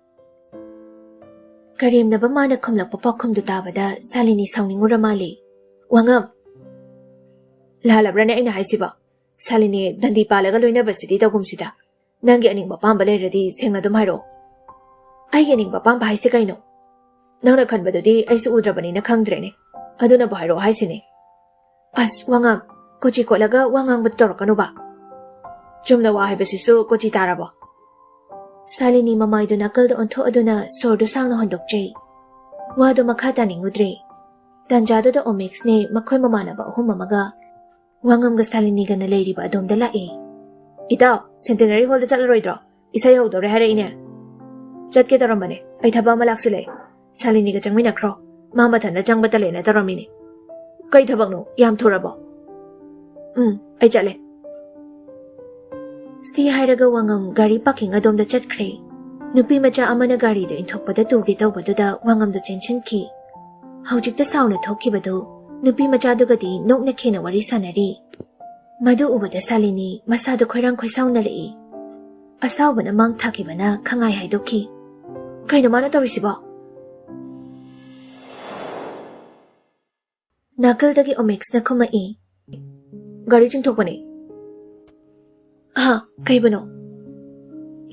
ꯀꯔꯦꯝꯅꯕ ꯃꯥꯅ ꯈꯨꯝꯂꯛꯄ ꯄꯥꯎꯈꯨꯝꯗꯨ ꯇꯥꯕꯗ ꯁꯥꯂꯤꯅꯤ ꯁꯥꯎꯅꯤꯡꯉꯨꯔ ꯃꯥꯜꯂꯤ꯫ ꯋꯥꯉꯝ! ꯂꯥꯜꯂꯕ꯭ꯔꯅꯦ ꯑꯩꯅ ꯍꯥꯏꯁꯤꯕꯣ? ꯁꯥꯂꯤꯅꯤ, ꯗꯟꯗꯤ ꯄꯥꯜꯂꯒ ꯂꯣꯏꯅꯕꯁꯤꯗꯤ ꯇꯧꯒꯨꯝꯁꯤꯗ꯫ ꯅꯪꯒꯤ ꯑꯅꯤꯡꯕ ꯑꯄꯥꯝꯕ ꯂꯩꯔꯗꯤ ꯁꯦꯡꯅ ꯑꯗꯨꯝ ꯍꯥꯏꯔꯛꯑꯣ꯫ ꯑꯩꯒꯤ ꯑꯅꯤꯡꯕ ꯑꯄꯥꯝꯕ ꯍꯥꯏꯁꯦ ꯀꯩꯅꯣ? ꯅꯪꯅ ꯈꯟꯕꯗꯨꯗꯤ ꯑꯩꯁꯨ ꯎꯗ꯭ꯔꯕꯅꯤꯅ ꯈꯪꯗ꯭ꯔꯦꯅꯦ꯫ ꯑꯗꯨꯅꯕꯨ ꯍꯥꯏꯔꯛꯑꯣ ꯍꯥꯏꯁꯤꯅꯦ꯫ ꯑꯁ, ꯋꯥꯉꯥꯡ, ꯀꯣꯆꯤ ꯀꯣꯠꯂꯒ ꯋꯥ ꯉꯥꯡꯕ ꯇꯧꯔꯛꯀꯅꯨꯕ꯫ ꯆꯨꯝꯅ ꯋꯥ ꯍꯥꯏꯕꯁꯤꯁꯨ ꯀꯣꯆꯤ ꯇꯥꯔꯕꯣ? ꯁꯥꯂꯤꯅꯤ ꯃꯃꯥꯏꯗꯨ ꯅꯥꯀꯜꯗ ꯑꯣꯟꯊꯣꯛꯑꯗꯨꯅ ꯁꯣꯔꯗꯨ ꯁꯥꯡꯅ ꯍꯣꯟꯗꯣꯛꯆꯩ꯫ ꯋꯥꯗꯨ ꯃꯈꯥ ꯇꯥꯅꯤꯡꯉꯨꯗ꯭ꯔꯦ꯫ ꯇꯥꯟꯖꯥꯗꯨꯗ ꯑꯣꯃꯦꯛꯁꯅꯦ ꯃꯈꯣꯏ ꯃꯃꯥꯟꯅꯕ ꯑꯍꯨꯝ ꯑꯃꯒ ꯋꯥꯉꯝꯒ ꯁꯥꯂꯤꯅꯤꯒꯅ ꯂꯩꯔꯤꯕ ꯑꯗꯣꯝꯗ ꯂꯥꯛꯑꯦ꯫ ꯏꯇꯥꯎ, ꯁꯦꯟꯇꯦꯅꯔꯤ ꯍꯣꯜꯗ ꯆꯠꯂꯔꯣꯏꯗ꯭ꯔꯣ? ꯏꯁꯩ ꯍꯧꯗꯧꯔꯦ ꯍꯥꯏꯔꯛꯏꯅꯦ꯫ ꯆꯠꯀꯦ ꯇꯧꯔꯝꯕꯅꯦ, ꯑꯩ ꯊꯕꯛ ꯑꯃ ꯂꯥꯛꯁꯤꯜꯂꯦ꯫ ꯁꯥꯂꯤꯅꯤꯒ ꯆꯪꯃꯤꯟꯅꯈ꯭ꯔꯣ꯫ ꯃꯥ ꯃꯊꯟꯇ ꯆꯪꯕ ꯇꯜꯂꯦꯅ ꯇꯧꯔꯝꯃꯤꯅꯦ꯫ ꯀꯩ ꯊꯕꯛꯅꯣ? ꯌꯥꯝ ꯊꯨꯔꯕꯣ? ꯎꯝ, ꯑꯩ ꯆꯠꯂꯦ꯫ ꯁꯤ ꯍꯥꯏꯔꯒ ꯋꯥꯉꯝ ꯒꯥꯔꯤ ꯄꯥꯔꯀꯤꯡ ꯑꯗꯣꯝꯗ ꯆꯠꯈ꯭ꯔꯦ꯫ ꯅꯨꯄꯤ ꯃꯆꯥ ꯑꯃꯅ ꯒꯥꯔꯤꯗꯨ ꯏꯟꯊꯣꯛꯄꯗ ꯇꯨꯒꯦ ꯇꯧꯕꯗꯨꯗ ꯋꯥꯉꯝꯗꯨ ꯆꯦꯟꯁꯤꯟꯈꯤ꯫ ꯍꯧꯖꯤꯛꯇ ꯁꯥꯎꯅ ꯊꯣꯛꯈꯤꯕꯗꯨ ꯅꯨꯄꯤ ꯃꯆꯥꯗꯨꯒꯗꯤ ꯅꯣꯛꯅ ꯈꯦꯅ ꯋꯥꯔꯤ ꯁꯥꯟꯅꯔꯤ꯫ ꯃꯗꯨ ꯎꯕꯗ ꯁꯥꯂꯤꯅꯤ ꯃꯁꯥꯗꯨ ꯈꯣꯏꯔꯥꯡ ꯈꯣꯏꯁꯥꯎꯅꯔꯛꯏ꯫ ꯑꯁꯥꯎꯕꯅ ꯃꯥꯡ ꯊꯥꯈꯤꯕꯅ ꯈꯪꯉꯥꯏ ꯍꯥꯏꯗꯣꯛꯈꯤ꯫ ꯀꯩꯅꯣ ꯃꯥꯅ ꯇꯧꯔꯤꯁꯤꯕꯣ? ꯅꯥꯀꯜꯗꯒꯤ ꯑꯣꯃꯦꯛꯁꯅ ꯈꯨꯝꯃꯛꯏ꯫ ꯒꯥꯔꯤ ꯆꯤꯡꯊꯣꯛꯄꯅꯦ꯫ ꯍꯥ, ꯀꯩꯕꯨꯅꯣ?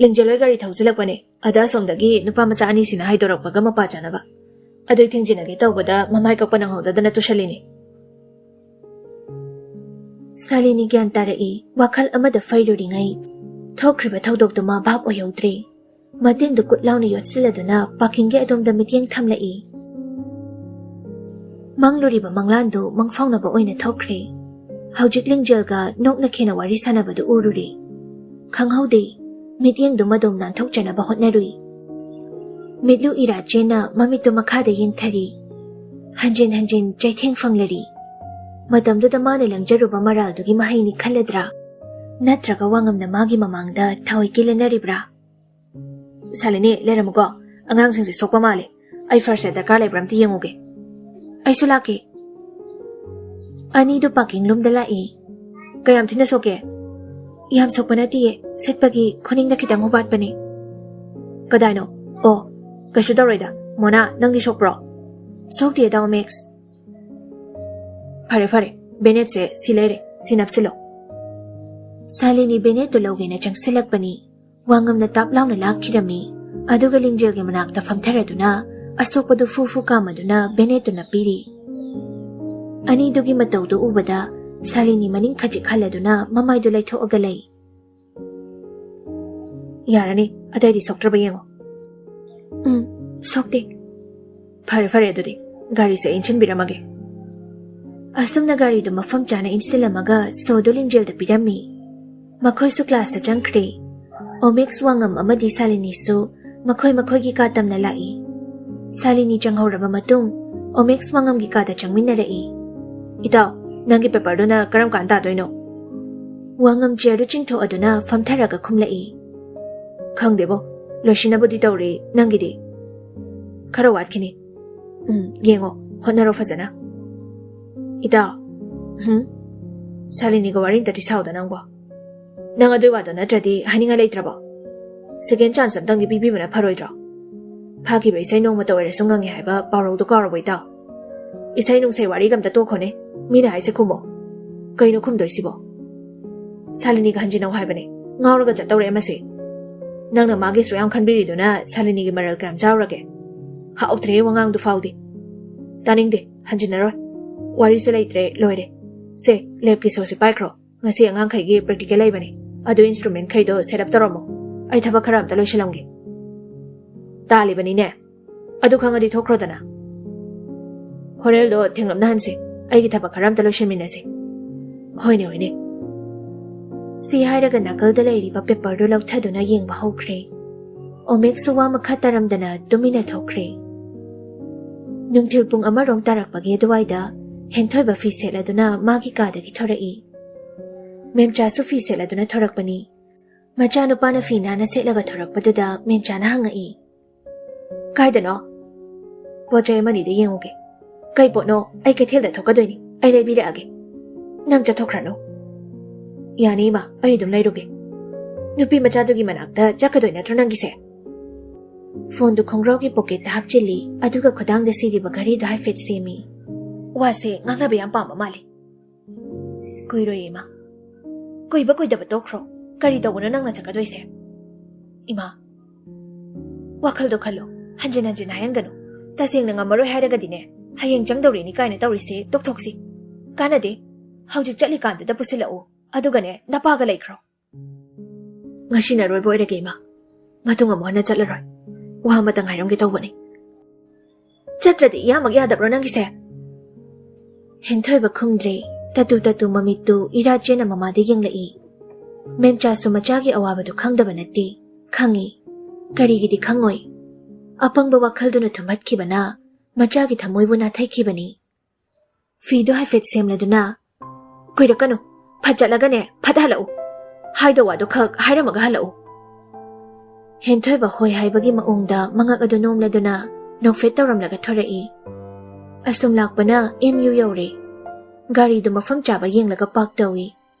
ꯂꯤꯡꯖꯦꯜ ꯍꯣꯏ ꯒꯥꯔꯤ ꯊꯧꯖꯤꯜꯂꯛꯄꯅꯦ꯫ ꯑꯗ ꯑꯁꯣꯝꯗꯒꯤ ꯅꯨꯄꯥ ꯃꯆꯥ ꯑꯅꯤꯁꯤꯅ ꯍꯥꯏꯗꯣꯔꯛꯄꯒ ꯃꯄꯥ ꯆꯥꯅꯕ꯫ ꯑꯗꯨꯏ ꯊꯤꯡꯖꯤꯟꯅꯒꯦ ꯇꯧꯕꯗ ꯃꯃꯥꯏ ꯀꯛꯄ ꯅꯪꯍꯧꯗꯗꯅ ꯇꯨꯁꯜꯂꯤꯅꯦ꯫ ꯁꯥꯂꯤꯅꯤ ꯒ꯭ꯌꯥꯟ ꯇꯥꯔꯛꯏ꯫ ꯋꯥꯈꯜ ꯑꯃꯗ ꯐꯩꯔꯨꯔꯤꯉꯩ ꯊꯣꯛꯈ꯭ꯔꯤꯕ ꯊꯧꯗꯣꯛꯇꯨ ꯃꯥ ꯚꯥꯞ ꯑꯣꯏꯍꯧꯗ꯭ꯔꯦ꯫ ꯃꯇꯤꯟꯗꯨ ꯀꯨꯠ ꯂꯥꯎꯅ ꯌꯣꯠꯁꯤꯜꯂꯗꯨꯅ ꯄꯥꯔꯀꯤꯡꯒꯤ ꯑꯗꯣꯝꯗ ꯃꯤꯠꯌꯦꯡ ꯊꯝꯂꯛꯏ꯫ ꯃꯪꯂꯨꯔꯤꯕ ꯃꯪꯂꯥꯟꯗꯨ ꯃꯪꯐꯥꯎꯅꯕ ꯑꯣꯏꯅ ꯊꯣꯛꯈ꯭ꯔꯦ꯫ ꯍꯧꯖꯤꯛ ꯂꯤꯡꯖꯦꯜꯒ ꯅꯣꯛꯅ ꯈꯦꯅ ꯋꯥꯔꯤ ꯁꯥꯟꯅꯕꯗꯨ ꯎꯔꯨꯔꯦ꯫ ꯈꯪꯍꯧꯗꯦ, ꯃꯤꯠꯌꯦꯡꯗꯨ ꯃꯗꯣꯝ ꯅꯥꯟꯊꯣꯛꯆꯅꯕ ꯍꯣꯠꯅꯔꯨꯏ꯫ ꯃꯤꯠꯂꯨ ꯏꯔꯥ ꯆꯦꯟꯅ ꯃꯃꯤꯠꯇꯨ ꯃꯈꯥꯗ ꯌꯦꯡꯊꯔꯤ꯫ ꯍꯟꯖꯤꯟ ꯍꯟꯖꯤꯟ ꯆꯩꯊꯦꯡ ꯐꯪꯂꯔꯤ꯫ ꯃꯇꯝꯗꯨꯗ ꯃꯥꯅ ꯂꯪꯖꯔꯨꯕ ꯃꯔꯥꯜꯗꯨꯒꯤ ꯃꯍꯩꯅꯤ ꯈꯜꯂꯗ꯭ꯔꯥ? ꯅꯠꯇ꯭ꯔꯒ ꯋꯥꯉꯝꯅ ꯃꯥꯒꯤ ꯃꯃꯥꯡꯗ ꯊꯋꯥꯏ ꯀꯤꯂꯟꯅꯔꯤꯕ꯭ꯔꯥ? "ꯁꯥꯂꯤꯅꯤ, ꯂꯩꯔꯝꯃꯨꯀꯣ꯫ ꯑꯉꯥꯡꯁꯤꯡꯁꯦ ꯁꯣꯛꯄ ꯃꯥꯜꯂꯦ꯫ ꯑꯩ ꯐꯥꯔꯁ ꯑꯦꯗ ꯗꯔꯀꯥꯔ ꯂꯩꯕ꯭ꯔꯥ ꯑꯝꯇ ꯌꯦꯡꯉꯨꯒꯦ꯫" "ꯑꯩꯁꯨ ꯂꯥꯛꯀꯦ꯫" ꯑꯅꯤꯗꯨ ꯄꯥꯔꯀꯤꯡ ꯂꯣꯝꯗ ꯂꯥꯛꯏ꯫ "ꯀꯌꯥꯝ ꯊꯤꯅ ꯁꯣꯛꯀꯦ?" "ꯌꯥꯝ ꯁꯣꯛꯄ ꯅꯠꯇꯤꯌꯦ, ꯁꯤꯠꯄꯒꯤ ꯈꯨꯅꯤꯡꯗ ꯈꯤꯇꯪ ꯍꯨꯕꯥꯠꯄꯅꯦ꯫" "ꯀꯗꯥꯏꯅꯣ? ꯑꯣ, ꯀꯩꯁꯨ ꯇꯧꯔꯣꯏꯗ꯫ ꯃꯣꯅꯥ, ꯅꯪꯗꯤ ꯁꯣꯛꯄ꯭ꯔꯣ?" "ꯁꯣꯛꯇꯤꯌꯦ, ꯗꯥ ꯑꯣꯃꯦꯛꯁ꯫" "ꯐꯔꯦ, ꯐꯔꯦ, ꯕꯦꯅꯦꯠꯁꯦ ꯁꯤ ꯂꯩꯔꯦ, ꯁꯤ ꯅꯞꯁꯤꯜꯂꯣ꯫" ꯁꯥꯂꯤꯅꯤ ꯕꯦꯅꯦꯠꯇꯨ ꯂꯧꯒꯦꯅ ꯆꯪꯁꯤꯜꯂꯛꯄꯅꯤ꯫ ꯋꯥꯉꯝꯅ ꯇꯥꯞ ꯂꯥꯎꯅ ꯂꯥꯛꯈꯤꯔꯝꯃꯤ꯫ ꯑꯗꯨꯒ ꯂꯤꯡꯖꯦꯜꯒꯤ ꯃꯅꯥꯛꯇ ꯐꯝꯊꯔꯗꯨꯅ ꯑꯁꯣꯛꯄꯗꯨ ꯐꯨ ꯐꯨ ꯀꯥꯝꯃꯗꯨꯅ ꯕꯦꯅꯦꯠꯇꯨ ꯅꯞꯄꯤꯔꯤ꯫ ꯑꯅꯤꯗꯨꯒꯤ ꯃꯇꯧꯗꯨ ꯎꯕꯗ ꯁꯥꯂꯤꯅꯤ ꯃꯅꯤꯡ ꯈꯖꯤꯛ ꯍꯜꯂꯗꯨꯅ ꯃꯃꯥꯏꯗꯨ ꯂꯩꯊꯣꯛꯑꯒ ꯂꯩ꯫ "ꯌꯥꯔꯅꯤ, ꯑꯇꯩꯗꯤ ꯁꯣꯛꯇ꯭ꯔꯕ ꯌꯦꯡꯉꯣ꯫" "ꯎꯝ, ꯁꯣꯛꯇꯦ꯫" "ꯐꯔꯦ, ꯐꯔꯦ, ꯑꯗꯨꯗꯤ ꯒꯥꯔꯤꯁꯦ ꯑꯩ ꯏꯟꯁꯤꯟꯕꯤꯔꯝꯃꯒꯦ꯫" ꯑꯁꯨꯝꯅ ꯒꯥꯔꯤꯗꯨ ꯃꯐꯝ ꯆꯥꯅ ꯏꯟꯁꯤꯜꯂꯝꯃꯒ ꯁꯣꯗꯨ ꯂꯤꯡꯖꯦꯜꯗ ꯄꯤꯔꯝꯃꯤ꯫ ꯃꯈꯣꯏꯁꯨ ꯀ꯭ꯂꯥꯁꯇ ꯆꯪꯈ꯭ꯔꯦ꯫ ꯑꯣꯃꯦꯛꯁ ꯋꯥꯉꯝ ꯑꯃꯗꯤ ꯁꯥꯂꯤꯅꯤꯁꯨ ꯃꯈꯣꯏ ꯃꯈꯣꯏꯒꯤ ꯀꯥ ꯇꯝꯅ ꯂꯥꯛꯏ꯫ ꯁꯥꯂꯤꯅꯤ ꯆꯪꯍꯧꯔꯕ ꯃꯇꯨꯡ ꯑꯣꯃꯦꯛꯁ ꯋꯥꯉꯝꯒꯤ ꯀꯥꯗ ꯆꯪꯃꯤꯟꯅꯔꯛꯏ꯫ "ꯏꯇꯥꯎ, ꯅꯪꯒꯤ ꯄꯦꯄꯔꯗꯨꯅ ꯀꯔꯝ ꯀꯥꯟ ꯇꯥꯗꯣꯏꯅꯣ?" ꯋꯥꯉꯝ ꯆꯤꯌꯔꯗꯨ ꯆꯤꯡꯊꯣꯛꯑꯗꯨꯅ ꯐꯝꯊꯔꯒ ꯈꯨꯝꯂꯛꯏ꯫ "ꯈꯪꯗꯦꯕꯣ, ꯂꯣꯏꯁꯤꯟꯅꯕꯨꯗꯤ ꯇꯧꯔꯦ, ꯅꯪꯒꯤꯗꯤ?" "ꯈꯔ ꯋꯥꯠꯈꯤꯅꯤ꯫" "ꯎꯝ, ꯌꯦꯡꯉꯣ, ꯍꯣꯠꯅꯔꯣ ꯐꯖꯅ꯫" "ꯏꯇꯥꯎ꯫" "ꯍꯨꯝ?" "ꯁꯥꯂꯤꯅꯤꯒ ꯋꯥꯔꯤ ꯑꯝꯇꯗꯤ ꯁꯥꯎꯗ ꯅꯪꯕꯣ꯫ ꯅꯪ ꯑꯗꯨꯏ ꯋꯥꯗꯣ ꯅꯠꯇ꯭ꯔꯗꯤ ꯍꯥꯏꯅꯤꯡꯉꯥꯏ ꯂꯩꯇ꯭ꯔꯕꯣ? ꯁꯦꯀꯦꯟ ꯆꯥꯟꯁ ꯑꯝꯇꯪꯗꯤ ꯄꯤꯕꯤꯕꯅ ꯐꯔꯣꯏꯗ꯭ꯔꯣ? ꯐꯥꯈꯤꯕ ꯏꯁꯩ ꯅꯣꯡꯃꯇ ꯑꯣꯏꯔꯁꯨ ꯉꯪꯉꯦ ꯍꯥꯏꯕ ꯄꯥꯎꯔꯧꯗꯣ ꯀꯥꯎꯔꯕꯣ, ꯏꯇꯥꯎ? ꯏꯁꯩ ꯅꯨꯡꯁꯩ ꯋꯥꯔꯤꯒ ꯑꯝꯇ ꯇꯣꯛꯈꯣꯅꯦ꯫ ꯃꯤꯅ ꯍꯥꯏꯁꯦ ꯈꯨꯝꯃꯣ꯫ ꯀꯩꯅꯣ ꯈꯨꯝꯗꯣꯏꯁꯤꯕꯣ? ꯁꯥꯂꯤꯅꯤꯒ ꯍꯟꯖꯤꯟꯅꯧ ꯍꯥꯏꯕꯅꯦ꯫ ꯉꯥꯎꯔꯒ ꯆꯠꯇꯧꯔꯦ ꯃꯁꯤ꯫ ꯅꯪꯅ ꯃꯥꯒꯤ ꯑꯁꯨꯛ ꯌꯥꯝ ꯈꯟꯕꯤꯔꯤꯗꯨꯅ ꯁꯥꯂꯤꯅꯤꯒꯤ ꯃꯔꯜ ꯀꯌꯥꯝ ꯆꯥꯎꯔꯒꯦ? ꯍꯥꯎꯇ꯭ꯔꯦ ꯋꯥꯉꯥꯡꯗꯨ ꯐꯥꯎꯗꯤ꯫ ꯇꯥꯅꯤꯡꯗꯦ, ꯍꯟꯖꯤꯟꯅꯔꯣꯏ꯫ ꯋꯥꯔꯤꯁꯨ ꯂꯩꯇ꯭ꯔꯦ, ꯂꯣꯏꯔꯦ꯫ ꯁꯦ, ꯂꯦꯞꯀꯤ ꯁꯣꯁꯤ ꯄꯥꯏꯈ꯭ꯔꯣ꯫ ꯉꯁꯤ ꯑꯉꯥꯡꯈꯩꯒꯤ ꯄ꯭ꯔꯦꯛꯇꯤꯀꯦꯜ ꯂꯩꯕꯅꯦ꯫ ꯑꯗꯨ ꯏꯟꯁꯇ꯭ꯔꯨꯃꯦꯟꯈꯩꯗꯣ ꯁꯦꯠ ꯑꯞ ꯇꯧꯔꯝꯃꯣ꯫ ꯑꯩ ꯊꯕꯛ ꯈꯔ ꯑꯝꯇ ꯂꯣꯏꯁꯤꯜꯂꯝꯒꯦ꯫ ꯇꯥꯜꯂꯤꯕꯅꯤꯅꯦ꯫ ꯑꯗꯨ ꯈꯪꯉꯗꯤ ꯊꯣꯛꯈ꯭ꯔꯣꯗꯅ꯫ ꯍꯣꯔꯦꯜꯗꯣ ꯊꯦꯡꯂꯞꯅ ꯍꯟꯁꯦ꯫ ꯑꯩꯒꯤ ꯊꯕꯛ ꯈꯔ ꯑꯝꯇ ꯂꯣꯏꯁꯤꯟꯃꯤꯟꯅꯁꯦ꯫ ꯍꯣꯏꯅꯦ, ꯍꯣꯏꯅꯦ꯫ ꯁꯤ ꯍꯥꯏꯔꯒ ꯅꯥꯀꯜꯗ ꯂꯩꯔꯤꯕ ꯄꯦꯄꯔꯗꯨ ꯂꯧꯊꯗꯨꯅ ꯌꯦꯡꯕ ꯍꯧꯈ꯭ꯔꯦ꯫ ꯑꯣꯃꯦꯛꯁꯨ ꯋꯥ ꯃꯈꯥ ꯇꯥꯔꯝꯗꯅ ꯇꯨꯃꯤꯟꯅ ꯊꯣꯛꯈ꯭ꯔꯦ꯫ ꯅꯨꯡꯊꯤꯜ ꯄꯨꯡ ꯑꯃꯔꯣꯝ ꯇꯥꯔꯛꯄꯒꯤ ꯑꯗꯨꯋꯥꯏꯗ ꯍꯦꯟꯊꯣꯏꯕ ꯐꯤ ꯁꯦꯠꯂꯗꯨꯅ ꯃꯥꯒꯤ ꯀꯥꯗꯒꯤ ꯊꯣꯔꯛꯏ꯫ ꯃꯦꯝꯆꯥꯁꯨ ꯐꯤ ꯁꯦꯠꯂꯗꯨꯅ ꯊꯣꯔꯛꯄꯅꯤ꯫ ꯃꯆꯥꯅꯨꯄꯥꯅ ꯐꯤ ꯅꯥꯟꯅ ꯁꯦꯠꯂꯒ ꯊꯣꯔꯛꯄꯗꯨꯗ ꯃꯦꯝꯆꯥꯅ ꯍꯪꯉꯛꯏ, "ꯀꯥꯏꯗꯅꯣ?" "ꯄꯣꯠ ꯆꯩ ꯑꯃꯅꯤꯗ ꯌꯦꯡꯉꯨꯒꯦ꯫ ꯀꯩ ꯄꯣꯠꯅꯣ? ꯑꯩ ꯀꯩꯊꯦꯜꯗ ꯊꯣꯛꯀꯗꯣꯏꯅꯤ, ꯑꯩ ꯂꯩꯕꯤꯔꯛꯑꯒꯦ꯫ ꯅꯪ ꯆꯠꯊꯣꯛꯈ꯭ꯔꯅꯨ꯫" "ꯌꯥꯅꯤ ꯏꯃꯥ, ꯑꯩ ꯑꯗꯨꯝ ꯂꯩꯔꯨꯒꯦ꯫ ꯅꯨꯄꯤ ꯃꯆꯥꯗꯨꯒꯤ ꯃꯅꯥꯛꯇ ꯆꯠꯀꯗꯣꯏ ꯅꯠꯇ꯭ꯔꯣ ꯅꯪꯒꯤꯁꯦ?" ꯐꯣꯟꯗꯨ ꯈꯣꯡꯒ꯭ꯔꯥꯎꯒꯤ ꯄꯣꯀꯦꯠꯇ ꯍꯥꯞꯆꯤꯜꯂꯤ, ꯑꯗꯨꯒ ꯈꯨꯗꯥꯡꯗ ꯁꯤꯔꯤꯕ ꯘꯔꯤꯗꯨ ꯍꯥꯏꯐꯦꯠ ꯁꯦꯝꯃꯤ꯫ "ꯋꯥꯁꯦ ꯉꯥꯡꯅꯕ ꯌꯥꯝ ꯄꯥꯝꯕ ꯃꯥꯜꯂꯤ꯫" "ꯀꯨꯏꯔꯣꯏꯌꯦ ꯏꯃꯥ꯫" "ꯀꯨꯏꯕ ꯀꯨꯏꯗꯕ ꯇꯣꯛꯈ꯭ꯔꯣ꯫ ꯀꯔꯤ ꯇꯧꯕꯅꯣ ꯅꯪꯅ ꯆꯠꯀꯗꯣꯏꯁꯦ?" "ꯏꯃꯥ, ꯋꯥꯈꯜꯗꯣ ꯈꯜꯂꯣ꯫ ꯍꯟꯖꯤꯟ ꯍꯟꯖꯤꯟ ꯍꯥꯏꯍꯟꯒꯅꯨ꯫ ꯇꯁꯦꯡꯅ ꯉꯝꯃꯔꯣꯏ ꯍꯥꯏꯔꯒꯗꯤꯅꯦ, ꯍꯌꯦꯡ ꯆꯪꯗꯧꯔꯤꯅꯤ ꯀꯥꯏꯅ ꯇꯧꯔꯤꯁꯦ ꯇꯣꯛꯊꯣꯛꯁꯤ꯫ ꯀꯥꯟꯅꯗꯦ꯫ ꯍꯧꯖꯤꯛ ꯆꯠꯂꯤꯀꯥꯟꯗꯨꯗ ꯄꯨꯁꯤꯜꯂꯛꯎ꯫ ꯑꯗꯨꯒꯅꯦ, ꯅꯄꯥꯒ ꯂꯩꯈ꯭ꯔꯣ꯫" "ꯉꯁꯤꯅ ꯑꯔꯣꯏꯕ ꯑꯣꯏꯔꯒꯦ ꯏꯃꯥ꯫ ꯃꯇꯨꯡ ꯑꯃꯨꯛ ꯍꯟꯅ ꯆꯠꯂꯔꯣꯏ꯫ ꯋꯥ ꯑꯃꯇꯪ ꯍꯥꯏꯔꯝꯒꯦ ꯇꯧꯕꯅꯤ꯫" "ꯆꯠꯇ꯭ꯔꯗꯤ ꯏꯌꯥꯃꯛ ꯌꯥꯗꯕ꯭ꯔꯣ ꯅꯪꯒꯤꯁꯦ?" ꯍꯦꯟꯊꯣꯏꯕ ꯈꯨꯝꯗ꯭ꯔꯦ꯫ ꯇꯇꯨ ꯇꯇꯨ ꯃꯃꯤꯠꯇꯨ ꯏꯔꯥ ꯆꯦꯟꯅ ꯃꯃꯥꯗ ꯌꯦꯡꯂꯛꯏ꯫ ꯃꯦꯝꯆꯥꯁꯨ ꯃꯆꯥꯒꯤ ꯑꯋꯥꯕꯗꯨ ꯈꯪꯗꯕ ꯅꯠꯇꯦ꯫ ꯈꯪꯏ꯫ ꯀꯔꯤꯒꯤꯗꯤ ꯈꯪꯉꯣꯏ? ꯑꯄꯪꯕ ꯋꯥꯈꯜꯗꯨꯅ ꯊꯨꯝꯍꯠꯈꯤꯕꯅ ꯃꯆꯥꯒꯤ ꯊꯃꯣꯏꯕꯨ ꯅꯥꯊꯩꯈꯤꯕꯅꯤ꯫ ꯐꯤꯗꯨ ꯍꯥꯏꯐꯦꯠ ꯁꯦꯝꯂꯗꯨꯅ, "ꯀꯨꯏꯔꯛꯀꯅꯨ, ꯐꯠ ꯆꯠꯂꯒꯅꯦ, ꯐꯠ ꯍꯜꯂꯛꯎ꯫ ꯍꯥꯏꯗꯧ ꯋꯥꯗꯨ ꯈꯛ ꯍꯥꯏꯔꯝꯃꯒ ꯍꯜꯂꯛꯎ꯫" ꯍꯦꯟꯊꯣꯏꯕ ꯍꯣꯏ ꯍꯥꯏꯕꯒꯤ ꯃꯑꯣꯡꯗ ꯃꯉꯛ ꯑꯗꯨ ꯅꯣꯝꯂꯗꯨꯅ ꯅꯣꯛꯐꯦꯠ ꯇꯧꯔꯝꯂꯒ ꯊꯣꯔꯛꯏ꯫ ꯑꯁꯨꯝ ꯂꯥꯛꯄꯅ ꯑꯦꯝ ꯌꯨ ꯌꯧꯔꯦ꯫ ꯒꯥꯔꯤꯗꯨ ꯃꯐꯝ ꯆꯥꯕ ꯌꯦꯡꯂꯒ ꯄꯥꯔꯛ ꯇꯧꯏ꯫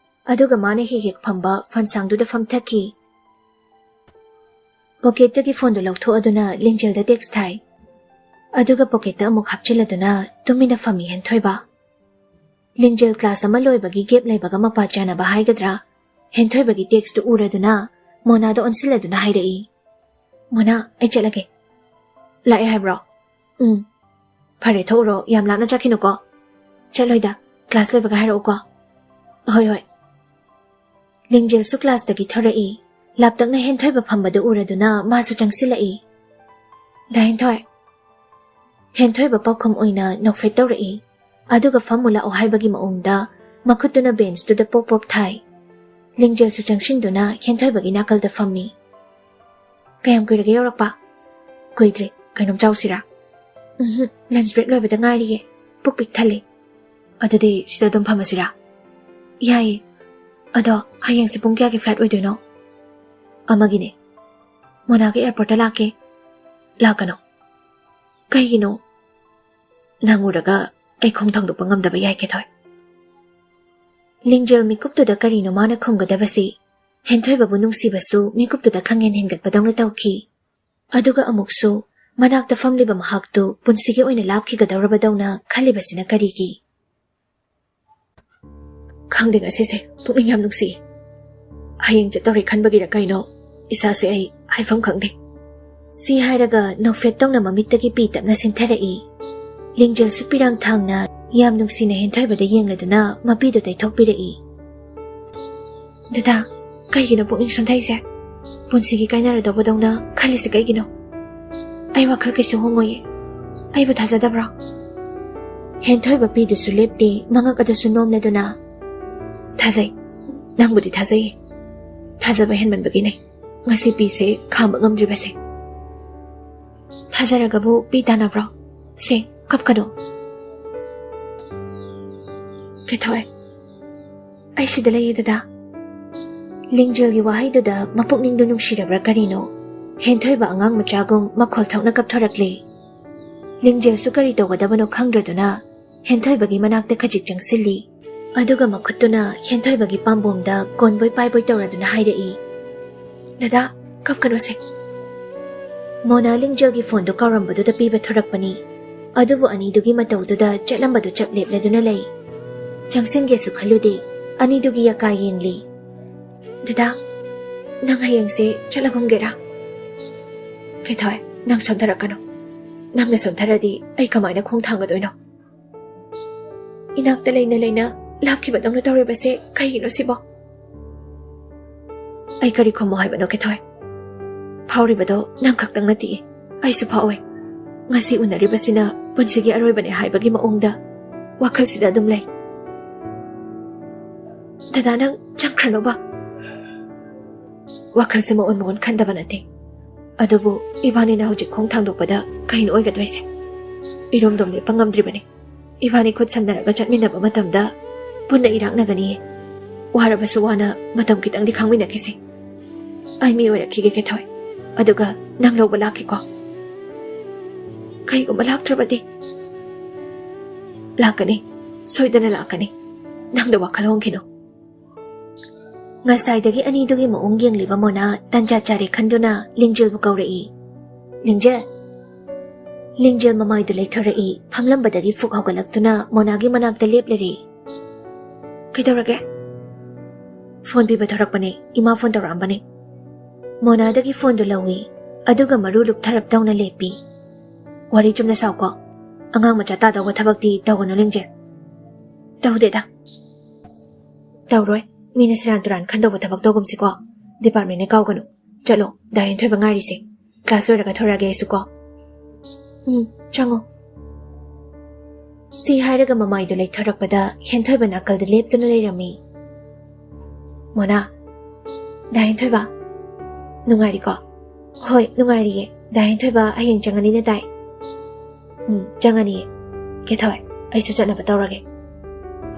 ꯑꯗꯨꯒ ꯃꯥꯅ ꯍꯦꯛ ꯍꯦꯛ ꯐꯝꯕ ꯐꯟꯁꯥꯡꯗꯨꯗ ꯐꯝꯊꯈꯤ꯫ ꯄꯣꯀꯦꯠꯇꯒꯤ ꯐꯣꯟꯗꯨ ꯂꯧꯊꯣꯛꯑꯗꯨꯅ ꯂꯤꯡꯖꯦꯜꯗ ꯇꯦꯛꯁ ꯊꯥꯏ꯫ ꯑꯗꯨꯒ ꯄꯣꯀꯦꯠꯇ ꯑꯃꯨꯛ ꯍꯥꯞꯆꯤꯜꯂꯗꯨꯅ ꯇꯨꯃꯤꯟꯅ ꯐꯝꯃꯤ ꯍꯦꯟꯊꯣꯏꯕ꯫ ꯂꯤꯡꯖꯦꯜ ꯀ꯭ꯂꯥꯁ ꯑꯃ ꯂꯣꯏꯕꯒꯤ ꯒꯦꯞ ꯂꯩꯕꯒ ꯃꯄꯥ ꯆꯥꯅꯕ ꯍꯥꯏꯒꯗ꯭ꯔꯥ, ꯍꯦꯟꯊꯣꯏꯕꯒꯤ ꯇꯦꯛꯁꯇꯨ ꯎꯔꯗꯨꯅ ꯃꯣꯅꯥꯗ ꯑꯣꯟꯁꯤꯜꯂꯗꯨꯅ ꯍꯥꯏꯔꯛꯏ, "ꯃꯣꯅꯥ, ꯑꯩ ꯆꯠꯂꯒꯦ꯫" "ꯂꯥꯛꯑꯦ ꯍꯥꯏꯕ꯭ꯔꯣ?" "ꯎꯝ꯫" "ꯐꯔꯦ, ꯊꯣꯛꯎꯔꯣ, ꯌꯥꯝ ꯂꯥꯞꯅ ꯆꯠꯈꯤꯅꯨꯀꯣ꯫" "ꯆꯠꯂꯣꯏꯗ, ꯀ꯭ꯂꯥꯁ ꯂꯣꯏꯕꯒ ꯍꯥꯏꯔꯛꯎꯀꯣ꯫" "ꯍꯣꯏ, ꯍꯣꯏ꯫" ꯂꯤꯡꯖꯦꯜꯁꯨ ꯀ꯭ꯂꯥꯁꯇꯒꯤ ꯊꯣꯔꯛꯏ꯫ ꯂꯥꯞꯇꯛꯅ ꯍꯦꯟꯊꯣꯏꯕ ꯐꯝꯕꯗꯨ ꯎꯔꯗꯨꯅ ꯃꯥꯁꯨ ꯆꯪꯁꯤꯜꯂꯛꯏ꯫ "ꯗꯥ ꯍꯦꯟꯊꯣꯏ꯫" ꯍꯦꯟꯊꯣꯏꯕ ꯄꯥꯎꯈꯨꯝ ꯑꯣꯏꯅ ꯅꯣꯛꯐꯦꯠ ꯇꯧꯔꯛꯏ꯫ ꯑꯗꯨꯒ ꯐꯝꯃꯨ ꯂꯥꯛꯑꯣ ꯍꯥꯏꯕꯒꯤ ꯃꯑꯣꯡꯗ ꯃꯈꯨꯠꯇꯨꯅ ꯕꯦꯟꯁꯇꯨꯗ ꯄꯣꯞ ꯄꯣꯞ ꯊꯥꯏ꯫ ꯂꯤꯡꯖꯦꯜꯁꯨ ꯆꯪꯁꯤꯟꯗꯨꯅ ꯍꯦꯟꯊꯣꯏꯕꯒꯤ ꯅꯥꯀꯜꯗ ꯐꯝꯃꯤ꯫ "ꯀꯌꯥꯝ ꯀꯨꯏꯔꯒꯦ ꯌꯧꯔꯛꯄ?" "ꯀꯨꯏꯗ꯭ꯔꯤ꯫ ꯀꯩꯅꯣꯝ ꯆꯥꯎꯁꯤꯔꯥ?" "ꯎꯝꯍꯨꯝ, ꯂꯟꯆ ꯕ꯭ꯔꯦꯛ ꯂꯣꯏꯕꯗ ꯉꯥꯏꯔꯤꯌꯦ꯫ ꯄꯨꯛ ꯄꯤꯛ ꯊꯜꯂꯦ꯫" "ꯑꯗꯨꯗꯤ ꯁꯤꯗ ꯑꯗꯨꯝ ꯐꯝꯃꯁꯤꯔꯥ?" "ꯌꯥꯏꯌꯦ꯫ ꯑꯗꯣ ꯍꯌꯦꯡꯁꯦ ꯄꯨꯡ ꯀꯌꯥꯒꯤ ꯐ꯭ꯂꯥꯏꯠ ꯑꯣꯏꯗꯣꯏꯅꯣ?" "ꯑꯃꯒꯤꯅꯦ꯫ ꯃꯣꯅꯥꯒ ꯑꯦꯌꯥꯔꯄꯣꯔꯠꯇ ꯂꯥꯛꯀꯦ꯫" "ꯂꯥꯛꯀꯅꯣ꯫" "ꯀꯩꯒꯤꯅꯣ?" "ꯅꯪ ꯎꯔꯒ ꯑꯩ ꯈꯣꯡ ꯊꯥꯡꯗꯣꯛꯄ ꯉꯝꯗꯕ ꯌꯥꯏ, ꯀꯦꯊꯣꯏ꯫" ꯂꯤꯡꯖꯦꯜ ꯃꯤꯀꯨꯞꯇꯨꯗ ꯀꯔꯤꯅꯣ ꯃꯥꯅ ꯈꯨꯝꯒꯗꯕꯁꯤ ꯍꯦꯟꯊꯣꯏꯕꯕꯨ ꯅꯨꯡꯁꯤꯕꯁꯨ ꯃꯤꯀꯨꯞꯇꯨꯗ ꯈꯪꯍꯦꯟ ꯍꯦꯟꯒꯠꯄꯗꯧꯅ ꯇꯧꯈꯤ꯫ ꯑꯗꯨꯒ ꯑꯃꯨꯛꯁꯨ ꯃꯅꯥꯛꯇ ꯐꯝꯂꯤꯕ ꯃꯍꯥꯛꯇꯨ ꯄꯨꯟꯁꯤꯒꯤ ꯑꯣꯏꯅ ꯂꯥꯞꯈꯤꯒꯗꯧꯔꯕꯗꯧꯅ ꯈꯜꯂꯤꯕꯁꯤꯅ ꯀꯔꯤꯒꯤ? "ꯈꯪꯗꯦ, ꯉꯁꯤꯁꯦ ꯄꯨꯛꯅꯤꯡ ꯌꯥꯝ ꯅꯨꯡꯁꯤ꯫ ꯍꯌꯦꯡ ꯆꯠꯇꯧꯔꯦ ꯈꯟꯕꯒꯤꯔ ꯀꯩꯅꯣ, ꯏꯁꯥꯁꯦ ꯑꯩ ꯍꯥꯏꯐꯝ ꯈꯪꯗꯦ꯫" ꯁꯤ ꯍꯥꯏꯔꯒ ꯅꯣꯛꯐꯦꯠ ꯇꯧꯅ ꯃꯃꯤꯠꯇꯒꯤ ꯄꯤ ꯇꯞꯅ ꯁꯤꯟꯊꯔꯛꯏ꯫ ꯂꯤꯡꯖꯦꯜꯁꯨ ꯄꯤꯔꯥꯡ ꯊꯥꯡꯅ ꯌꯥꯝ ꯅꯨꯡꯁꯤꯅ ꯍꯦꯟꯊꯣꯏꯕꯗ ꯌꯦꯡꯂꯗꯨꯅ ꯃꯄꯤꯗꯨ ꯇꯩꯊꯣꯛꯄꯤꯔꯛꯏ꯫ "ꯗꯗꯥ, ꯀꯩꯒꯤꯅꯣ ꯄꯨꯛꯅꯤꯡ ꯁꯣꯟꯊꯩꯁꯦ? ꯄꯨꯟꯁꯤꯒꯤ ꯀꯥꯏꯅꯔꯗꯧꯕꯗꯧꯅ ꯈꯜꯂꯤꯁꯦ ꯀꯩꯒꯤꯅꯣ? ꯑꯩ ꯋꯥꯈꯜ ꯀꯩꯁꯨ ꯍꯣꯡꯉꯣꯏꯌꯦ꯫ ꯑꯩꯕꯨ ꯊꯥꯖꯗꯕ꯭ꯔꯣ?" ꯍꯦꯟꯊꯣꯏꯕ ꯄꯤꯗꯨꯁꯨ ꯂꯦꯞꯇꯦ, ꯃꯉꯛ ꯑꯗꯨꯁꯨ ꯅꯣꯝꯂꯗꯨꯅ, "ꯊꯥꯖꯩ, ꯅꯪꯕꯨꯗꯤ ꯊꯥꯖꯩꯌꯦ꯫ ꯊꯥꯖꯕ ꯍꯦꯟꯃꯟꯕꯒꯤꯅꯦ ꯉꯁꯤ ꯄꯤꯁꯦ ꯈꯥꯝꯕ ꯉꯝꯗ꯭ꯔꯤꯕꯁꯦ꯫" "ꯊꯥꯖꯔꯒꯕꯨ ꯄꯤ ꯇꯥꯟꯅꯕ꯭ꯔꯣ? ꯁꯦ, ꯀꯞꯀꯅꯣ꯫" "ꯀꯦꯊꯣꯏ, ꯑꯩ ꯁꯤꯗ ꯂꯩꯌꯦ, ꯗꯗꯥ꯫" ꯂꯤꯡꯖꯦꯜꯒꯤ ꯋꯥꯍꯩꯗꯨꯗ ꯃꯄꯨꯛꯅꯤꯡꯗꯨ ꯅꯨꯡꯁꯤꯔꯕ꯭ꯔꯥ ꯀꯔꯤꯅꯣ, ꯍꯦꯟꯊꯣꯏꯕ ꯑꯉꯥꯡ ꯃꯆꯥꯒꯨꯝ ꯃꯈꯣꯜ ꯊꯣꯛꯅ ꯀꯞꯊꯣꯔꯛꯂꯦ꯫ ꯂꯤꯡꯖꯦꯜꯁꯨ ꯀꯔꯤ ꯇꯧꯒꯗꯕꯅꯣ ꯈꯪꯗ꯭ꯔꯗꯨꯅ ꯍꯦꯟꯊꯣꯏꯕꯒꯤ ꯃꯅꯥꯛꯇ ꯈꯖꯤꯛ ꯆꯪꯁꯤꯜꯂꯤ꯫ ꯑꯗꯨꯒ ꯃꯈꯨꯠꯇꯨꯅ ꯍꯦꯟꯊꯣꯏꯕꯒꯤ ꯄꯥꯝꯕꯣꯝꯗ ꯀꯣꯟꯕꯣꯏ ꯄꯥꯏꯕꯣꯏ ꯇꯧꯔꯗꯨꯅ ꯍꯥꯏꯔꯛꯏ, "ꯗꯗꯥ, ꯀꯞꯀꯅꯣꯁꯦ꯫" ꯃꯣꯅꯥ ꯂꯤꯡꯖꯦꯜꯒꯤ ꯐꯣꯟꯗꯨ ꯀꯥꯎꯔꯝꯕꯗꯨꯗ ꯄꯤꯕ ꯊꯣꯔꯛꯄꯅꯤ꯫ ꯑꯗꯨꯕꯨ ꯑꯅꯤꯗꯨꯒꯤ ꯃꯇꯧꯗꯨꯗ ꯆꯠꯂꯝꯕꯗꯨ ꯆꯞ ꯂꯦꯞꯂꯗꯨꯅ ꯂꯩ꯫ ꯆꯪꯁꯤꯟꯒꯦꯁꯨ ꯈꯜꯂꯨꯗꯦ꯫ ꯑꯅꯤꯗꯨꯒꯤ ꯌꯥꯀꯥ ꯌꯦꯡꯂꯤ꯫ "ꯗꯗꯥ, ꯅꯪ ꯍꯌꯦꯡꯁꯦ ꯆꯠꯂꯒꯨꯝꯒꯦꯔꯥ?" "ꯀꯦꯊꯣꯏ, ꯅꯪ ꯁꯣꯟꯊꯔꯛꯀꯅꯨ꯫ ꯅꯪꯅ ꯁꯣꯟꯊꯔꯗꯤ ꯑꯩ ꯀꯃꯥꯏꯅ ꯈꯣꯡ ꯊꯥꯡꯒꯗꯣꯏꯅꯣ? ꯏꯅꯥꯛꯇ ꯂꯩꯅ ꯂꯩꯅ ꯂꯥꯞꯈꯤꯕꯗꯧꯅ ꯇꯧꯔꯤꯕꯁꯦ ꯀꯩꯒꯤꯅꯣ ꯁꯤꯕꯣ?" "ꯑꯩ ꯀꯔꯤ ꯈꯨꯝꯃꯣ ꯍꯥꯏꯕꯅꯣ, ꯀꯦꯊꯣꯏ? ꯐꯥꯎꯔꯤꯕꯗꯣ ꯅꯪ ꯈꯛꯇꯪ ꯅꯠꯇꯤꯌꯦ, ꯑꯩꯁꯨ ꯐꯥꯎꯋꯦ꯫ ꯉꯁꯤ ꯎꯅꯔꯤꯕꯁꯤꯅ ꯄꯨꯟꯁꯤꯒꯤ ꯑꯔꯣꯏꯕꯅꯦ ꯍꯥꯏꯕꯒꯤ ꯃꯑꯣꯡꯗ ꯋꯥꯈꯜꯁꯤꯗ ꯑꯗꯨꯝ ꯂꯩ꯫ ꯗꯗꯥ, ꯅꯪ ꯆꯪꯈ꯭ꯔꯅꯣꯕ꯫ ꯋꯥꯈꯜꯁꯦ ꯃꯑꯣꯟ ꯃꯑꯣꯟ ꯈꯟꯗꯕ ꯅꯠꯇꯦ꯫ ꯑꯗꯨꯕꯨ ꯏꯕꯥꯅꯤꯅ ꯍꯧꯖꯤꯛ ꯈꯣꯡ ꯊꯥꯡꯗꯣꯛꯄꯗ ꯀꯩꯅꯣ ꯑꯣꯏꯒꯗꯣꯏꯁꯦ? ꯏꯔꯣꯝꯗꯣꯝ ꯂꯦꯞꯄ ꯉꯝꯗ꯭ꯔꯤꯕꯅꯤ꯫ ꯏꯕꯥꯅꯤ ꯈꯨꯠ ꯁꯝꯅꯔꯒ ꯆꯠꯃꯤꯟꯅꯕ ꯃꯇꯝꯗ ꯄꯨꯟꯅ ꯏꯔꯥꯛꯅꯒꯅꯤꯌꯦ꯫ ꯋꯥꯔꯕꯁꯨ ꯋꯥꯅ ꯃꯇꯝ ꯈꯤꯇꯪꯗꯤ ꯈꯥꯡꯃꯤꯟꯅꯈꯤꯁꯦ꯫ ꯑꯩ ꯃꯤ ꯑꯣꯏꯔꯛꯈꯤꯒꯦ, ꯀꯦꯊꯣꯏ꯫ ꯑꯗꯨꯒ ꯅꯪ ꯂꯧꯕ ꯂꯥꯛꯀꯦꯀꯣ꯫ ꯀꯩꯒꯨꯝꯕ ꯂꯥꯛꯇ꯭ꯔꯕꯗꯤ? ꯂꯥꯛꯀꯅꯤ, ꯁꯣꯏꯗꯅ ꯂꯥꯛꯀꯅꯤ꯫ ꯅꯪꯗ ꯋꯥꯈꯜ ꯍꯣꯡꯈꯤꯅꯨ꯫ ꯉꯁꯥꯏꯗꯒꯤ ꯑꯅꯤꯗꯨꯒꯤ ꯃꯑꯣꯡ ꯌꯦꯡꯂꯤꯕ ꯃꯣꯅꯥ ꯇꯟꯖꯥ ꯆꯥꯔꯦ ꯈꯟꯗꯨꯅ ꯂꯤꯡꯖꯦꯜꯕꯨ ꯀꯧꯔꯛꯏ꯫ "ꯂꯤꯡꯖꯦꯜ!" ꯂꯤꯡꯖꯦꯜ ꯃꯃꯥꯏꯗꯨ ꯂꯩꯊꯣꯔꯛꯏ, ꯐꯝꯂꯝꯕꯗꯒꯤ ꯐꯨꯛ ꯍꯧꯒꯠꯂꯛꯇꯨꯅ ꯃꯣꯅꯥꯒꯤ ꯃꯅꯥꯛꯇ ꯂꯦꯞꯂꯔꯦ꯫ "ꯀꯩꯗꯧꯔꯒꯦ?" "ꯐꯣꯟ ꯄꯤꯕ ꯊꯣꯔꯛꯄꯅꯦ, ꯏꯃꯥ ꯐꯣꯟ ꯇꯧꯔꯛꯑꯝꯕꯅꯦ꯫" ꯃꯣꯅꯥꯗꯒꯤ ꯐꯣꯟꯗꯨ ꯂꯧꯏ, ꯑꯗꯨꯒ ꯃꯔꯨ ꯂꯨꯛꯊꯔꯞ ꯇꯧꯅ ꯂꯦꯞꯄꯤ꯫ "ꯋꯥꯔꯤ ꯆꯨꯝꯅ ꯁꯥꯎꯀꯣ, ꯑꯉꯥꯡ ꯃꯆꯥ ꯇꯥꯗꯧꯕ ꯊꯕꯛꯇꯤ ꯇꯧꯒꯅꯨ, ꯂꯤꯡꯖꯦꯜ꯫" "ꯇꯧꯗꯦꯗ꯫" "ꯇꯧꯔꯣꯏ, ꯃꯤꯅ ꯁꯦꯔꯥꯟ ꯇꯨꯔꯥꯟ ꯈꯟꯗꯧꯕ ꯊꯕꯛ ꯇꯧꯒꯨꯝꯁꯤꯀꯣ꯫ ꯗꯤꯄꯥꯔꯠꯃꯦꯟꯅꯦ ꯀꯥꯎꯒꯅꯨ꯫ ꯆꯠꯂꯣ, ꯗꯥ ꯍꯦꯟꯊꯣꯏꯕ ꯉꯥꯏꯔꯤꯁꯦ꯫ ꯀ꯭ꯂꯥꯁ ꯂꯣꯏꯔꯒ ꯊꯣꯔꯛꯑꯒꯦ ꯑꯩꯁꯨ ꯀꯣ꯫" "ꯎꯝ, ꯆꯪꯉꯣ꯫" ꯁꯤ ꯍꯥꯏꯔꯒ ꯃꯃꯥꯏꯗꯨ ꯂꯩꯊꯣꯔꯛꯄꯗ ꯍꯦꯟꯊꯣꯏꯕ ꯅꯥꯀꯜꯗ ꯂꯦꯞꯇꯨꯅ ꯂꯩꯔꯝꯃꯤ꯫ "ꯃꯣꯅꯥ꯫" "ꯗꯥ ꯍꯦꯟꯊꯣꯏꯕ, ꯅꯨꯡꯉꯥꯏꯔꯤꯀꯣ?" "ꯍꯣꯏ, ꯅꯨꯡꯉꯥꯏꯔꯤꯌꯦ꯫ ꯗꯥ ꯍꯦꯟꯊꯣꯏꯕ ꯍꯌꯦꯡ ꯆꯪꯒꯅꯤꯅ ꯇꯥꯏ꯫" "ꯎꯝ, ꯆꯪꯉꯅꯤꯌꯦ꯫ ꯀꯦꯊꯣꯏ, ꯑꯩꯁꯨ ꯆꯠꯅꯕ ꯇꯧꯔꯒꯦ꯫"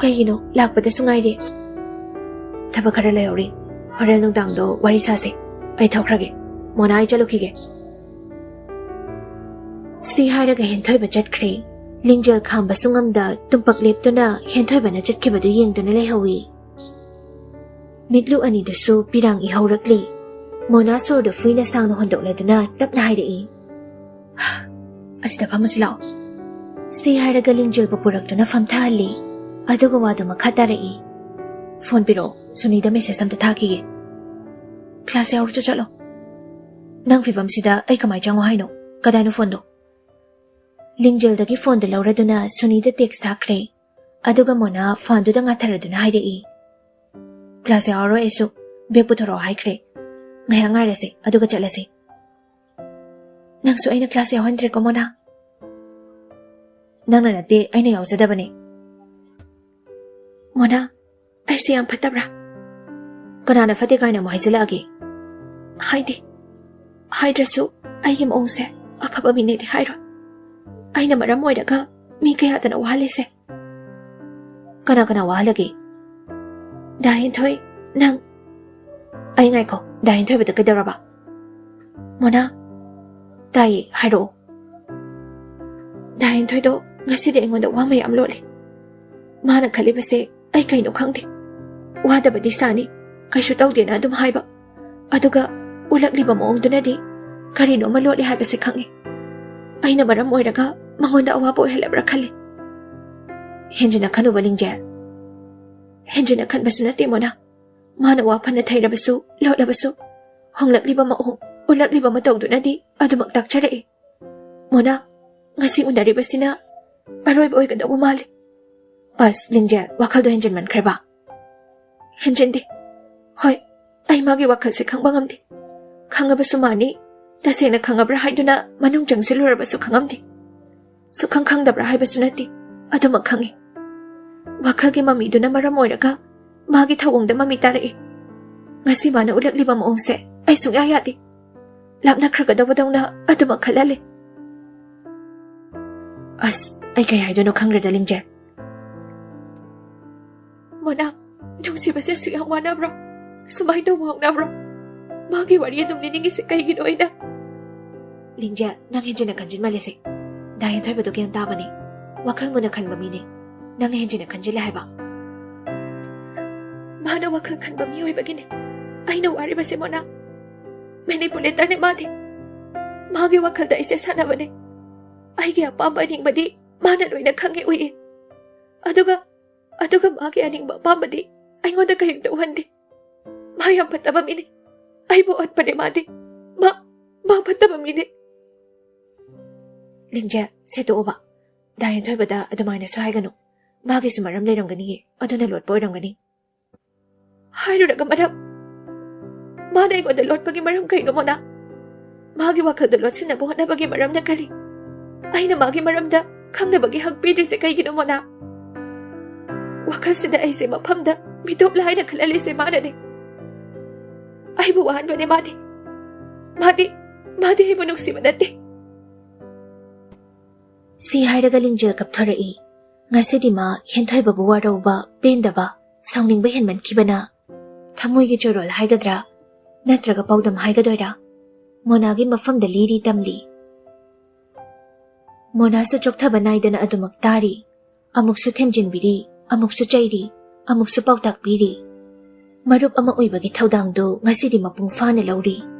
"ꯀꯩꯒꯤꯅꯣ? ꯂꯥꯛꯄꯗꯁꯨ ꯉꯥꯏꯔꯤ꯫" "ꯊꯕꯛ ꯈꯔ ꯂꯩꯍꯧꯔꯤ꯫ ꯍꯣꯔꯦꯟ ꯅꯨꯡꯗꯥꯡꯗꯣ ꯋꯥꯔꯤ ꯁꯥꯁꯦ꯫ ꯑꯩ ꯊꯣꯛꯈ꯭ꯔꯒꯦ꯫ ꯃꯣꯅꯥ, ꯑꯩ ꯆꯠꯂꯨꯈꯤꯒꯦ꯫" ꯁꯤ ꯍꯥꯏꯔꯒ ꯍꯦꯟꯊꯣꯏꯕ ꯆꯠꯈ꯭ꯔꯦ꯫ ꯂꯤꯡꯖꯦꯜ ꯈꯥꯝꯕꯁꯨ ꯉꯝꯗ ꯇꯨꯝꯄꯛ ꯂꯦꯞꯇꯨꯅ ꯍꯦꯟꯊꯣꯏꯕꯅ ꯆꯠꯈꯤꯕꯗꯨ ꯌꯦꯡꯗꯨꯅ ꯂꯩꯍꯧꯏ꯫ ꯃꯤꯠꯂꯨ ꯑꯅꯤꯗꯨꯁꯨ ꯄꯤꯔꯥꯡ ꯏꯍꯧꯔꯛꯂꯤ꯫ ꯃꯣꯅꯥ ꯁꯣꯔꯗꯨ ꯐꯨꯏꯅ ꯁꯥꯡꯅ ꯍꯣꯟꯗꯣꯛꯂꯗꯨꯅ ꯇꯞꯅ ꯍꯥꯏꯔꯛꯏ, "ꯑꯁꯤꯗ ꯐꯝꯃꯁꯤ ꯂꯥꯛꯑꯣ꯫" ꯁꯤ ꯍꯥꯏꯔꯒ ꯂꯤꯡꯖꯦꯜꯕꯨ ꯄꯨꯔꯛꯇꯨꯅ ꯐꯝꯊꯍꯜꯂꯤ꯫ ꯑꯗꯨꯒ ꯋꯥꯗꯨ ꯃꯈꯥ ꯇꯥꯔꯛꯏ, "ꯐꯣꯟ ꯄꯤꯔꯛꯑꯣ, ꯁꯨꯅꯤꯗ ꯃꯦꯁꯦꯖ ꯑꯝꯇ ꯊꯥꯈꯤꯒꯦ꯫" "ꯀ꯭ꯂꯥꯁ ꯌꯥꯎꯔꯁꯨ ꯆꯠꯂꯣ꯫" "ꯅꯪ ꯐꯤꯕꯝꯁꯤꯗ ꯑꯩ ꯀꯃꯥꯏ ꯆꯪꯉꯣ ꯍꯥꯏꯅꯣ? ꯀꯗꯥꯏꯅꯣ ꯐꯣꯟꯗꯣ?" ꯂꯤꯡꯖꯦꯜꯗꯒꯤ ꯐꯣꯟꯗꯨ ꯂꯧꯔꯗꯨꯅ ꯁꯨꯅꯤꯗ ꯇꯦꯛꯁ ꯊꯥꯈ꯭ꯔꯦ꯫ ꯑꯗꯨꯒ ꯃꯣꯅꯥ ꯐꯣꯟꯗꯨꯗ ꯉꯥꯊꯔꯗꯨꯅ ꯍꯥꯏꯔꯛꯏ, "ꯀ꯭ꯂꯥꯁ ꯌꯥꯎꯔꯔꯣꯏ ꯑꯩꯁꯨ꯫ ꯕꯦꯒ ꯄꯨꯊꯣꯔꯛꯑꯣ ꯍꯥꯏꯈ꯭ꯔꯦ꯫ ꯉꯥꯏꯍꯥꯛ ꯉꯥꯏꯔꯁꯦ, ꯑꯗꯨꯒ ꯆꯠꯂꯁꯦ꯫" "ꯅꯪꯁꯨ ꯑꯩꯅ ꯀ꯭ꯂꯥꯁ ꯌꯥꯎꯍꯟꯗ꯭ꯔꯦꯀꯣ, ꯃꯣꯅꯥ?" ꯅꯪꯅ ꯅꯠꯇꯦ, ꯑꯩꯅ ꯌꯥꯎꯖꯗꯕꯅꯤ꯫ ꯃꯣꯅꯥ, ꯑꯩꯁꯦ ꯌꯥꯝ ꯐꯠꯇꯕ꯭ꯔꯥ? ꯀꯅꯥꯅ ꯐꯠꯇꯦ ꯀꯥꯏꯅ ꯑꯃꯨꯛ ꯍꯥꯏꯖꯤꯜꯂꯛꯑꯒꯦ? ꯍꯥꯏꯗꯦ꯫ ꯍꯥꯏꯗ꯭ꯔꯁꯨ ꯑꯩꯒꯤ ꯃꯑꯣꯡꯁꯦ ꯑꯐꯕ ꯃꯤꯅꯦꯗꯤ ꯍꯥꯏꯔꯣꯏ꯫ ꯑꯩꯅ ꯃꯔꯝ ꯑꯣꯏꯔꯒ ꯃꯤ ꯀꯌꯥꯗꯅ ꯋꯥꯍꯜꯂꯤꯁꯦ꯫ ꯀꯅꯥ ꯀꯅꯥ ꯋꯥꯍꯜꯂꯒꯦ? ꯗꯥ ꯍꯦꯟꯊꯣꯏ, ꯅꯪ꯫ ꯑꯩ ꯉꯥꯏꯈꯣ, ꯗꯥ ꯍꯦꯟꯊꯣꯏꯕꯗ ꯀꯩꯗꯧꯔꯕ? ꯃꯣꯅꯥ, ꯇꯥꯏꯌꯦ, ꯍꯥꯏꯔꯛꯑꯣ꯫ ꯗꯥ ꯍꯦꯟꯊꯣꯏꯗꯣ ꯉꯁꯤꯗꯤ ꯑꯩꯉꯣꯟꯗ ꯋꯥ ꯃꯌꯥꯝ ꯂꯣꯠꯂꯦ꯫ ꯃꯥꯅ ꯈꯜꯂꯤꯕꯁꯦ ꯑꯩ ꯀꯩꯅꯣ ꯈꯪꯗꯦ꯫ ꯋꯥꯗꯕꯗꯤ ꯁꯥꯅꯤ, ꯀꯩꯁꯨ ꯇꯧꯗꯦꯅ ꯑꯗꯨꯝ ꯍꯥꯏꯕ꯫ ꯑꯗꯨꯒ ꯎꯠꯂꯛꯂꯤꯕ ꯃꯑꯣꯡꯗꯨꯅꯗꯤ ꯀꯔꯤꯅꯣꯃ ꯂꯣꯠꯂꯤ ꯍꯥꯏꯕꯁꯦ ꯈꯪꯉꯤ꯫ ꯑꯩꯅ ꯃꯔꯝ ꯑꯣꯏꯔꯒ ꯃꯉꯣꯟꯗ ꯑꯋꯥꯕ ꯑꯣꯏꯍꯜꯂꯕ꯭ꯔꯥ ꯈꯜꯂꯤ꯫ ꯍꯦꯟꯖꯤꯟꯅ ꯈꯟꯅꯨꯕ, ꯂꯤꯡꯖꯦꯜ꯫ ꯍꯦꯟꯖꯤꯟꯅ ꯈꯟꯕꯁꯨ ꯅꯠꯇꯦ, ꯃꯣꯅꯥ꯫ ꯃꯥꯅ ꯋꯥ ꯐꯅ ꯊꯩꯔꯕꯁꯨ, ꯂꯣꯠꯂꯕꯁꯨ, ꯍꯣꯡꯂꯛꯂꯤꯕ ꯃꯑꯣꯡ, ꯎꯠꯂꯛꯂꯤꯕ ꯃꯇꯧꯗꯨꯅꯗꯤ ꯑꯗꯨꯃꯛ ꯇꯥꯛꯆꯔꯛꯏ꯫ ꯃꯣꯅꯥ, ꯉꯁꯤ ꯎꯅꯔꯤꯕꯁꯤꯅ ꯑꯔꯣꯏꯕ ꯑꯣꯏꯒꯗꯧꯕ ꯃꯥꯜꯂꯤ꯫ ꯑꯁ, ꯂꯤꯡꯖꯦꯜ, ꯋꯥꯈꯜꯗꯣ ꯍꯦꯟꯖꯤꯟꯃꯟꯈ꯭ꯔꯦꯕ꯫ ꯍꯦꯟꯖꯤꯟꯗꯦ꯫ ꯍꯣꯏ, ꯑꯩ ꯃꯥꯒꯤ ꯋꯥꯈꯜꯁꯦ ꯈꯪꯕ ꯉꯝꯗꯦ꯫ ꯈꯪꯉꯕꯁꯨ ꯃꯥꯅꯤ, ꯇꯁꯦꯡꯅ ꯈꯪꯉꯕ꯭ꯔꯥ ꯍꯥꯏꯗꯨꯅ ꯃꯅꯨꯡ ꯆꯪꯁꯤꯜꯂꯨꯔꯕꯁꯨ ꯈꯪꯉꯝꯗꯦ꯫ ꯁꯨꯛꯈꯪ ꯈꯪꯗꯕ꯭ꯔꯥ ꯍꯥꯏꯕꯁꯨ ꯅꯠꯇꯦ, ꯑꯗꯨꯃꯛ ꯈꯪꯉꯤ꯫ ꯋꯥꯈꯜꯒꯤ ꯃꯃꯤꯗꯨꯅ ꯃꯔꯝ ꯑꯣꯏꯔꯒ ꯃꯥꯒꯤ ꯊꯧꯑꯣꯡꯗ ꯃꯃꯤ ꯇꯥꯔꯛꯏ꯫ ꯉꯁꯤ ꯃꯥꯅ ꯎꯠꯂꯛꯂꯤꯕ ꯃꯑꯣꯡꯁꯦ ꯑꯩ ꯁꯨꯡꯌꯥ ꯌꯥꯗꯦ꯫ ꯂꯥꯞꯅꯈ꯭ꯔꯒꯗꯧꯕꯗꯧꯅ ꯑꯗꯨꯃꯛ ꯈꯜꯍꯜꯂꯦ꯫ ꯑꯁ, ꯑꯩ ꯀꯩ ꯍꯥꯏꯗꯣꯏꯅꯣ ꯈꯪꯗ꯭ꯔꯦꯗ, ꯂꯤꯡꯖꯦꯜ꯫ ꯃꯣꯅꯥ, ꯅꯨꯡꯁꯤꯕꯁꯦ ꯑꯁꯨꯛ ꯌꯥꯝ ꯋꯥꯅꯕ꯭ꯔꯣ? ꯁꯨꯃꯥꯏꯅ ꯇꯧꯕ ꯍꯧꯅꯕ꯭ꯔꯣ? ꯃꯥꯒꯤ ꯋꯥꯔꯤ ꯑꯗꯨꯝ ꯂꯤꯅꯤꯡꯉꯤꯁꯦ ꯀꯩꯒꯤꯅꯣ ꯑꯩꯅ? ꯂꯤꯡꯖꯦꯜ, ꯅꯪ ꯍꯦꯟꯖꯤꯟꯅ ꯈꯟꯖꯤꯟꯃꯜꯂꯦꯁꯦ꯫ ꯗꯥ ꯍꯦꯟꯊꯣꯏꯕꯗꯣ ꯒ꯭ꯌꯥꯟ ꯇꯥꯕꯅꯤ꯫ ꯋꯥꯈꯜ ꯃꯨꯟꯅ ꯈꯟꯕ ꯃꯤꯅꯤ꯫ ꯅꯪꯅ ꯍꯦꯟꯖꯤꯟꯅ ꯈꯟꯖꯤꯜꯂꯦ ꯍꯥꯏꯕ꯫ ꯃꯥꯅ ꯋꯥꯈꯜ ꯈꯟꯕ ꯃꯤ ꯑꯣꯏꯕꯒꯤꯅꯦ ꯑꯩꯅ ꯋꯥꯔꯤꯕꯁꯦ, ꯃꯣꯅꯥ꯫ ꯃꯦꯅꯤꯄꯨꯂꯦꯇꯔꯅꯦ ꯃꯥꯗꯤ꯫ ꯃꯥꯒꯤ ꯋꯥꯈꯜꯗ ꯑꯩꯁꯦ ꯁꯥꯟꯅꯕꯅꯦ꯫ ꯑꯩꯒꯤ ꯑꯄꯥꯝꯕ ꯑꯅꯤꯡꯕꯗꯤ ꯃꯥꯅ ꯂꯣꯏꯅ ꯈꯪꯉꯦ, ꯎꯏꯌꯦ꯫ ꯑꯗꯨꯒ, ꯑꯗꯨꯒ ꯃꯥꯒꯤ ꯑꯅꯤꯡꯕ ꯑꯄꯥꯝꯕꯗꯤ ꯑꯩꯉꯣꯟꯗ ꯀꯔꯤꯝꯇ ꯎꯍꯟꯗꯦ꯫ ꯃꯥ ꯌꯥꯝ ꯐꯠꯇꯕ ꯃꯤꯅꯤ꯫ ꯑꯩꯕꯨ ꯑꯣꯠꯄꯅꯦ ꯃꯥꯗꯤ꯫ ꯃꯥ, ꯃꯥ ꯐꯠꯇꯕ ꯃꯤꯅꯤ꯫ ꯂꯤꯡꯖꯦꯜ, ꯁꯦ ꯇꯣꯛꯑꯣꯕ꯫ ꯗꯥ ꯍꯦꯟꯊꯣꯏꯕꯗ ꯑꯗꯨꯃꯥꯏꯅꯁꯨ ꯍꯥꯏꯒꯅꯨ꯫ ꯃꯥꯒꯤꯁꯨ ꯃꯔꯝ ꯂꯩꯔꯝꯒꯅꯤꯌꯦ, ꯑꯗꯨꯅ ꯂꯣꯠꯄ ꯑꯣꯏꯔꯝꯒꯅꯤ꯫ ꯍꯥꯏꯔꯨꯔꯒ ꯃꯔꯝ? ꯃꯥꯅ ꯑꯩꯉꯣꯟꯗ ꯂꯣꯠꯄꯒꯤ ꯃꯔꯝ ꯀꯩꯅꯣ, ꯃꯣꯅꯥ? ꯃꯥꯒꯤ ꯋꯥꯈꯜꯗ ꯂꯣꯠꯁꯤꯟꯅꯕ ꯍꯣꯠꯅꯕꯒꯤ ꯃꯔꯝꯅ ꯀꯔꯤ? ꯑꯩꯅ ꯃꯥꯒꯤ ꯃꯔꯝꯗ ꯈꯪꯗꯕꯒꯤ ꯍꯛ ꯄꯤꯗ꯭ꯔꯤꯁꯦ ꯀꯩꯒꯤꯅꯣ, ꯃꯣꯅꯥ? ꯋꯥꯈꯜꯁꯤꯗ ꯑꯩꯁꯦ ꯃꯐꯝꯗ ꯃꯤꯇꯣꯞꯂ ꯍꯥꯏꯅ ꯈꯜꯍꯜꯂꯤꯁꯦ ꯃꯥꯅꯅꯦ꯫ ꯑꯩꯕꯨ ꯋꯥꯍꯟꯕꯅꯦ ꯃꯥꯗꯤ꯫ ꯃꯥꯗꯤ, ꯃꯥꯗꯤ ꯑꯩꯕꯨ ꯅꯨꯡꯁꯤꯕ ꯅꯠꯇꯦ꯫ ꯁꯤ ꯍꯥꯏꯔꯒ ꯂꯤꯡꯖꯦꯜ ꯀꯞꯊꯣꯔꯛꯏ꯫ ꯉꯁꯤꯗꯤ ꯃꯥ ꯍꯦꯟꯊꯣꯏꯕꯕꯨ ꯋꯥꯔꯧꯕ, ꯄꯦꯟꯗꯕ, ꯁꯥꯎꯅꯤꯡꯕ ꯍꯦꯟꯃꯟꯈꯤꯕꯅ ꯊꯃꯣꯏꯒꯤ ꯆꯣꯔꯣꯜ ꯍꯥꯏꯒꯗ꯭ꯔꯥ, ꯅꯠꯇ꯭ꯔꯒ ꯄꯥꯎꯗꯝ ꯍꯥꯏꯒꯗꯣꯏꯔꯥ, ꯃꯣꯅꯥꯒꯤ ꯃꯐꯝꯗ ꯂꯤꯔꯤ ꯇꯝꯂꯤ꯫ ꯃꯣꯅꯥꯁꯨ ꯆꯣꯛꯊꯕ ꯅꯥꯏꯗꯅ ꯑꯗꯨꯃꯛ ꯇꯥꯔꯤ꯫ ꯑꯃꯨꯛꯁꯨ ꯊꯦꯝꯖꯤꯟꯕꯤꯔꯤ, ꯑꯃꯨꯛꯁꯨ ꯆꯩꯔꯤ, ꯑꯃꯨꯛꯁꯨ ꯄꯥꯎꯇꯥꯛ ꯄꯤꯔꯤ꯫ ꯃꯔꯨꯞ ꯑꯃ ꯑꯣꯏꯕꯒꯤ ꯊꯧꯗꯥꯡꯗꯨ ꯉꯁꯤꯗꯤ ꯃꯄꯨꯡ ꯐꯥꯅ ꯂꯧꯔꯤ꯫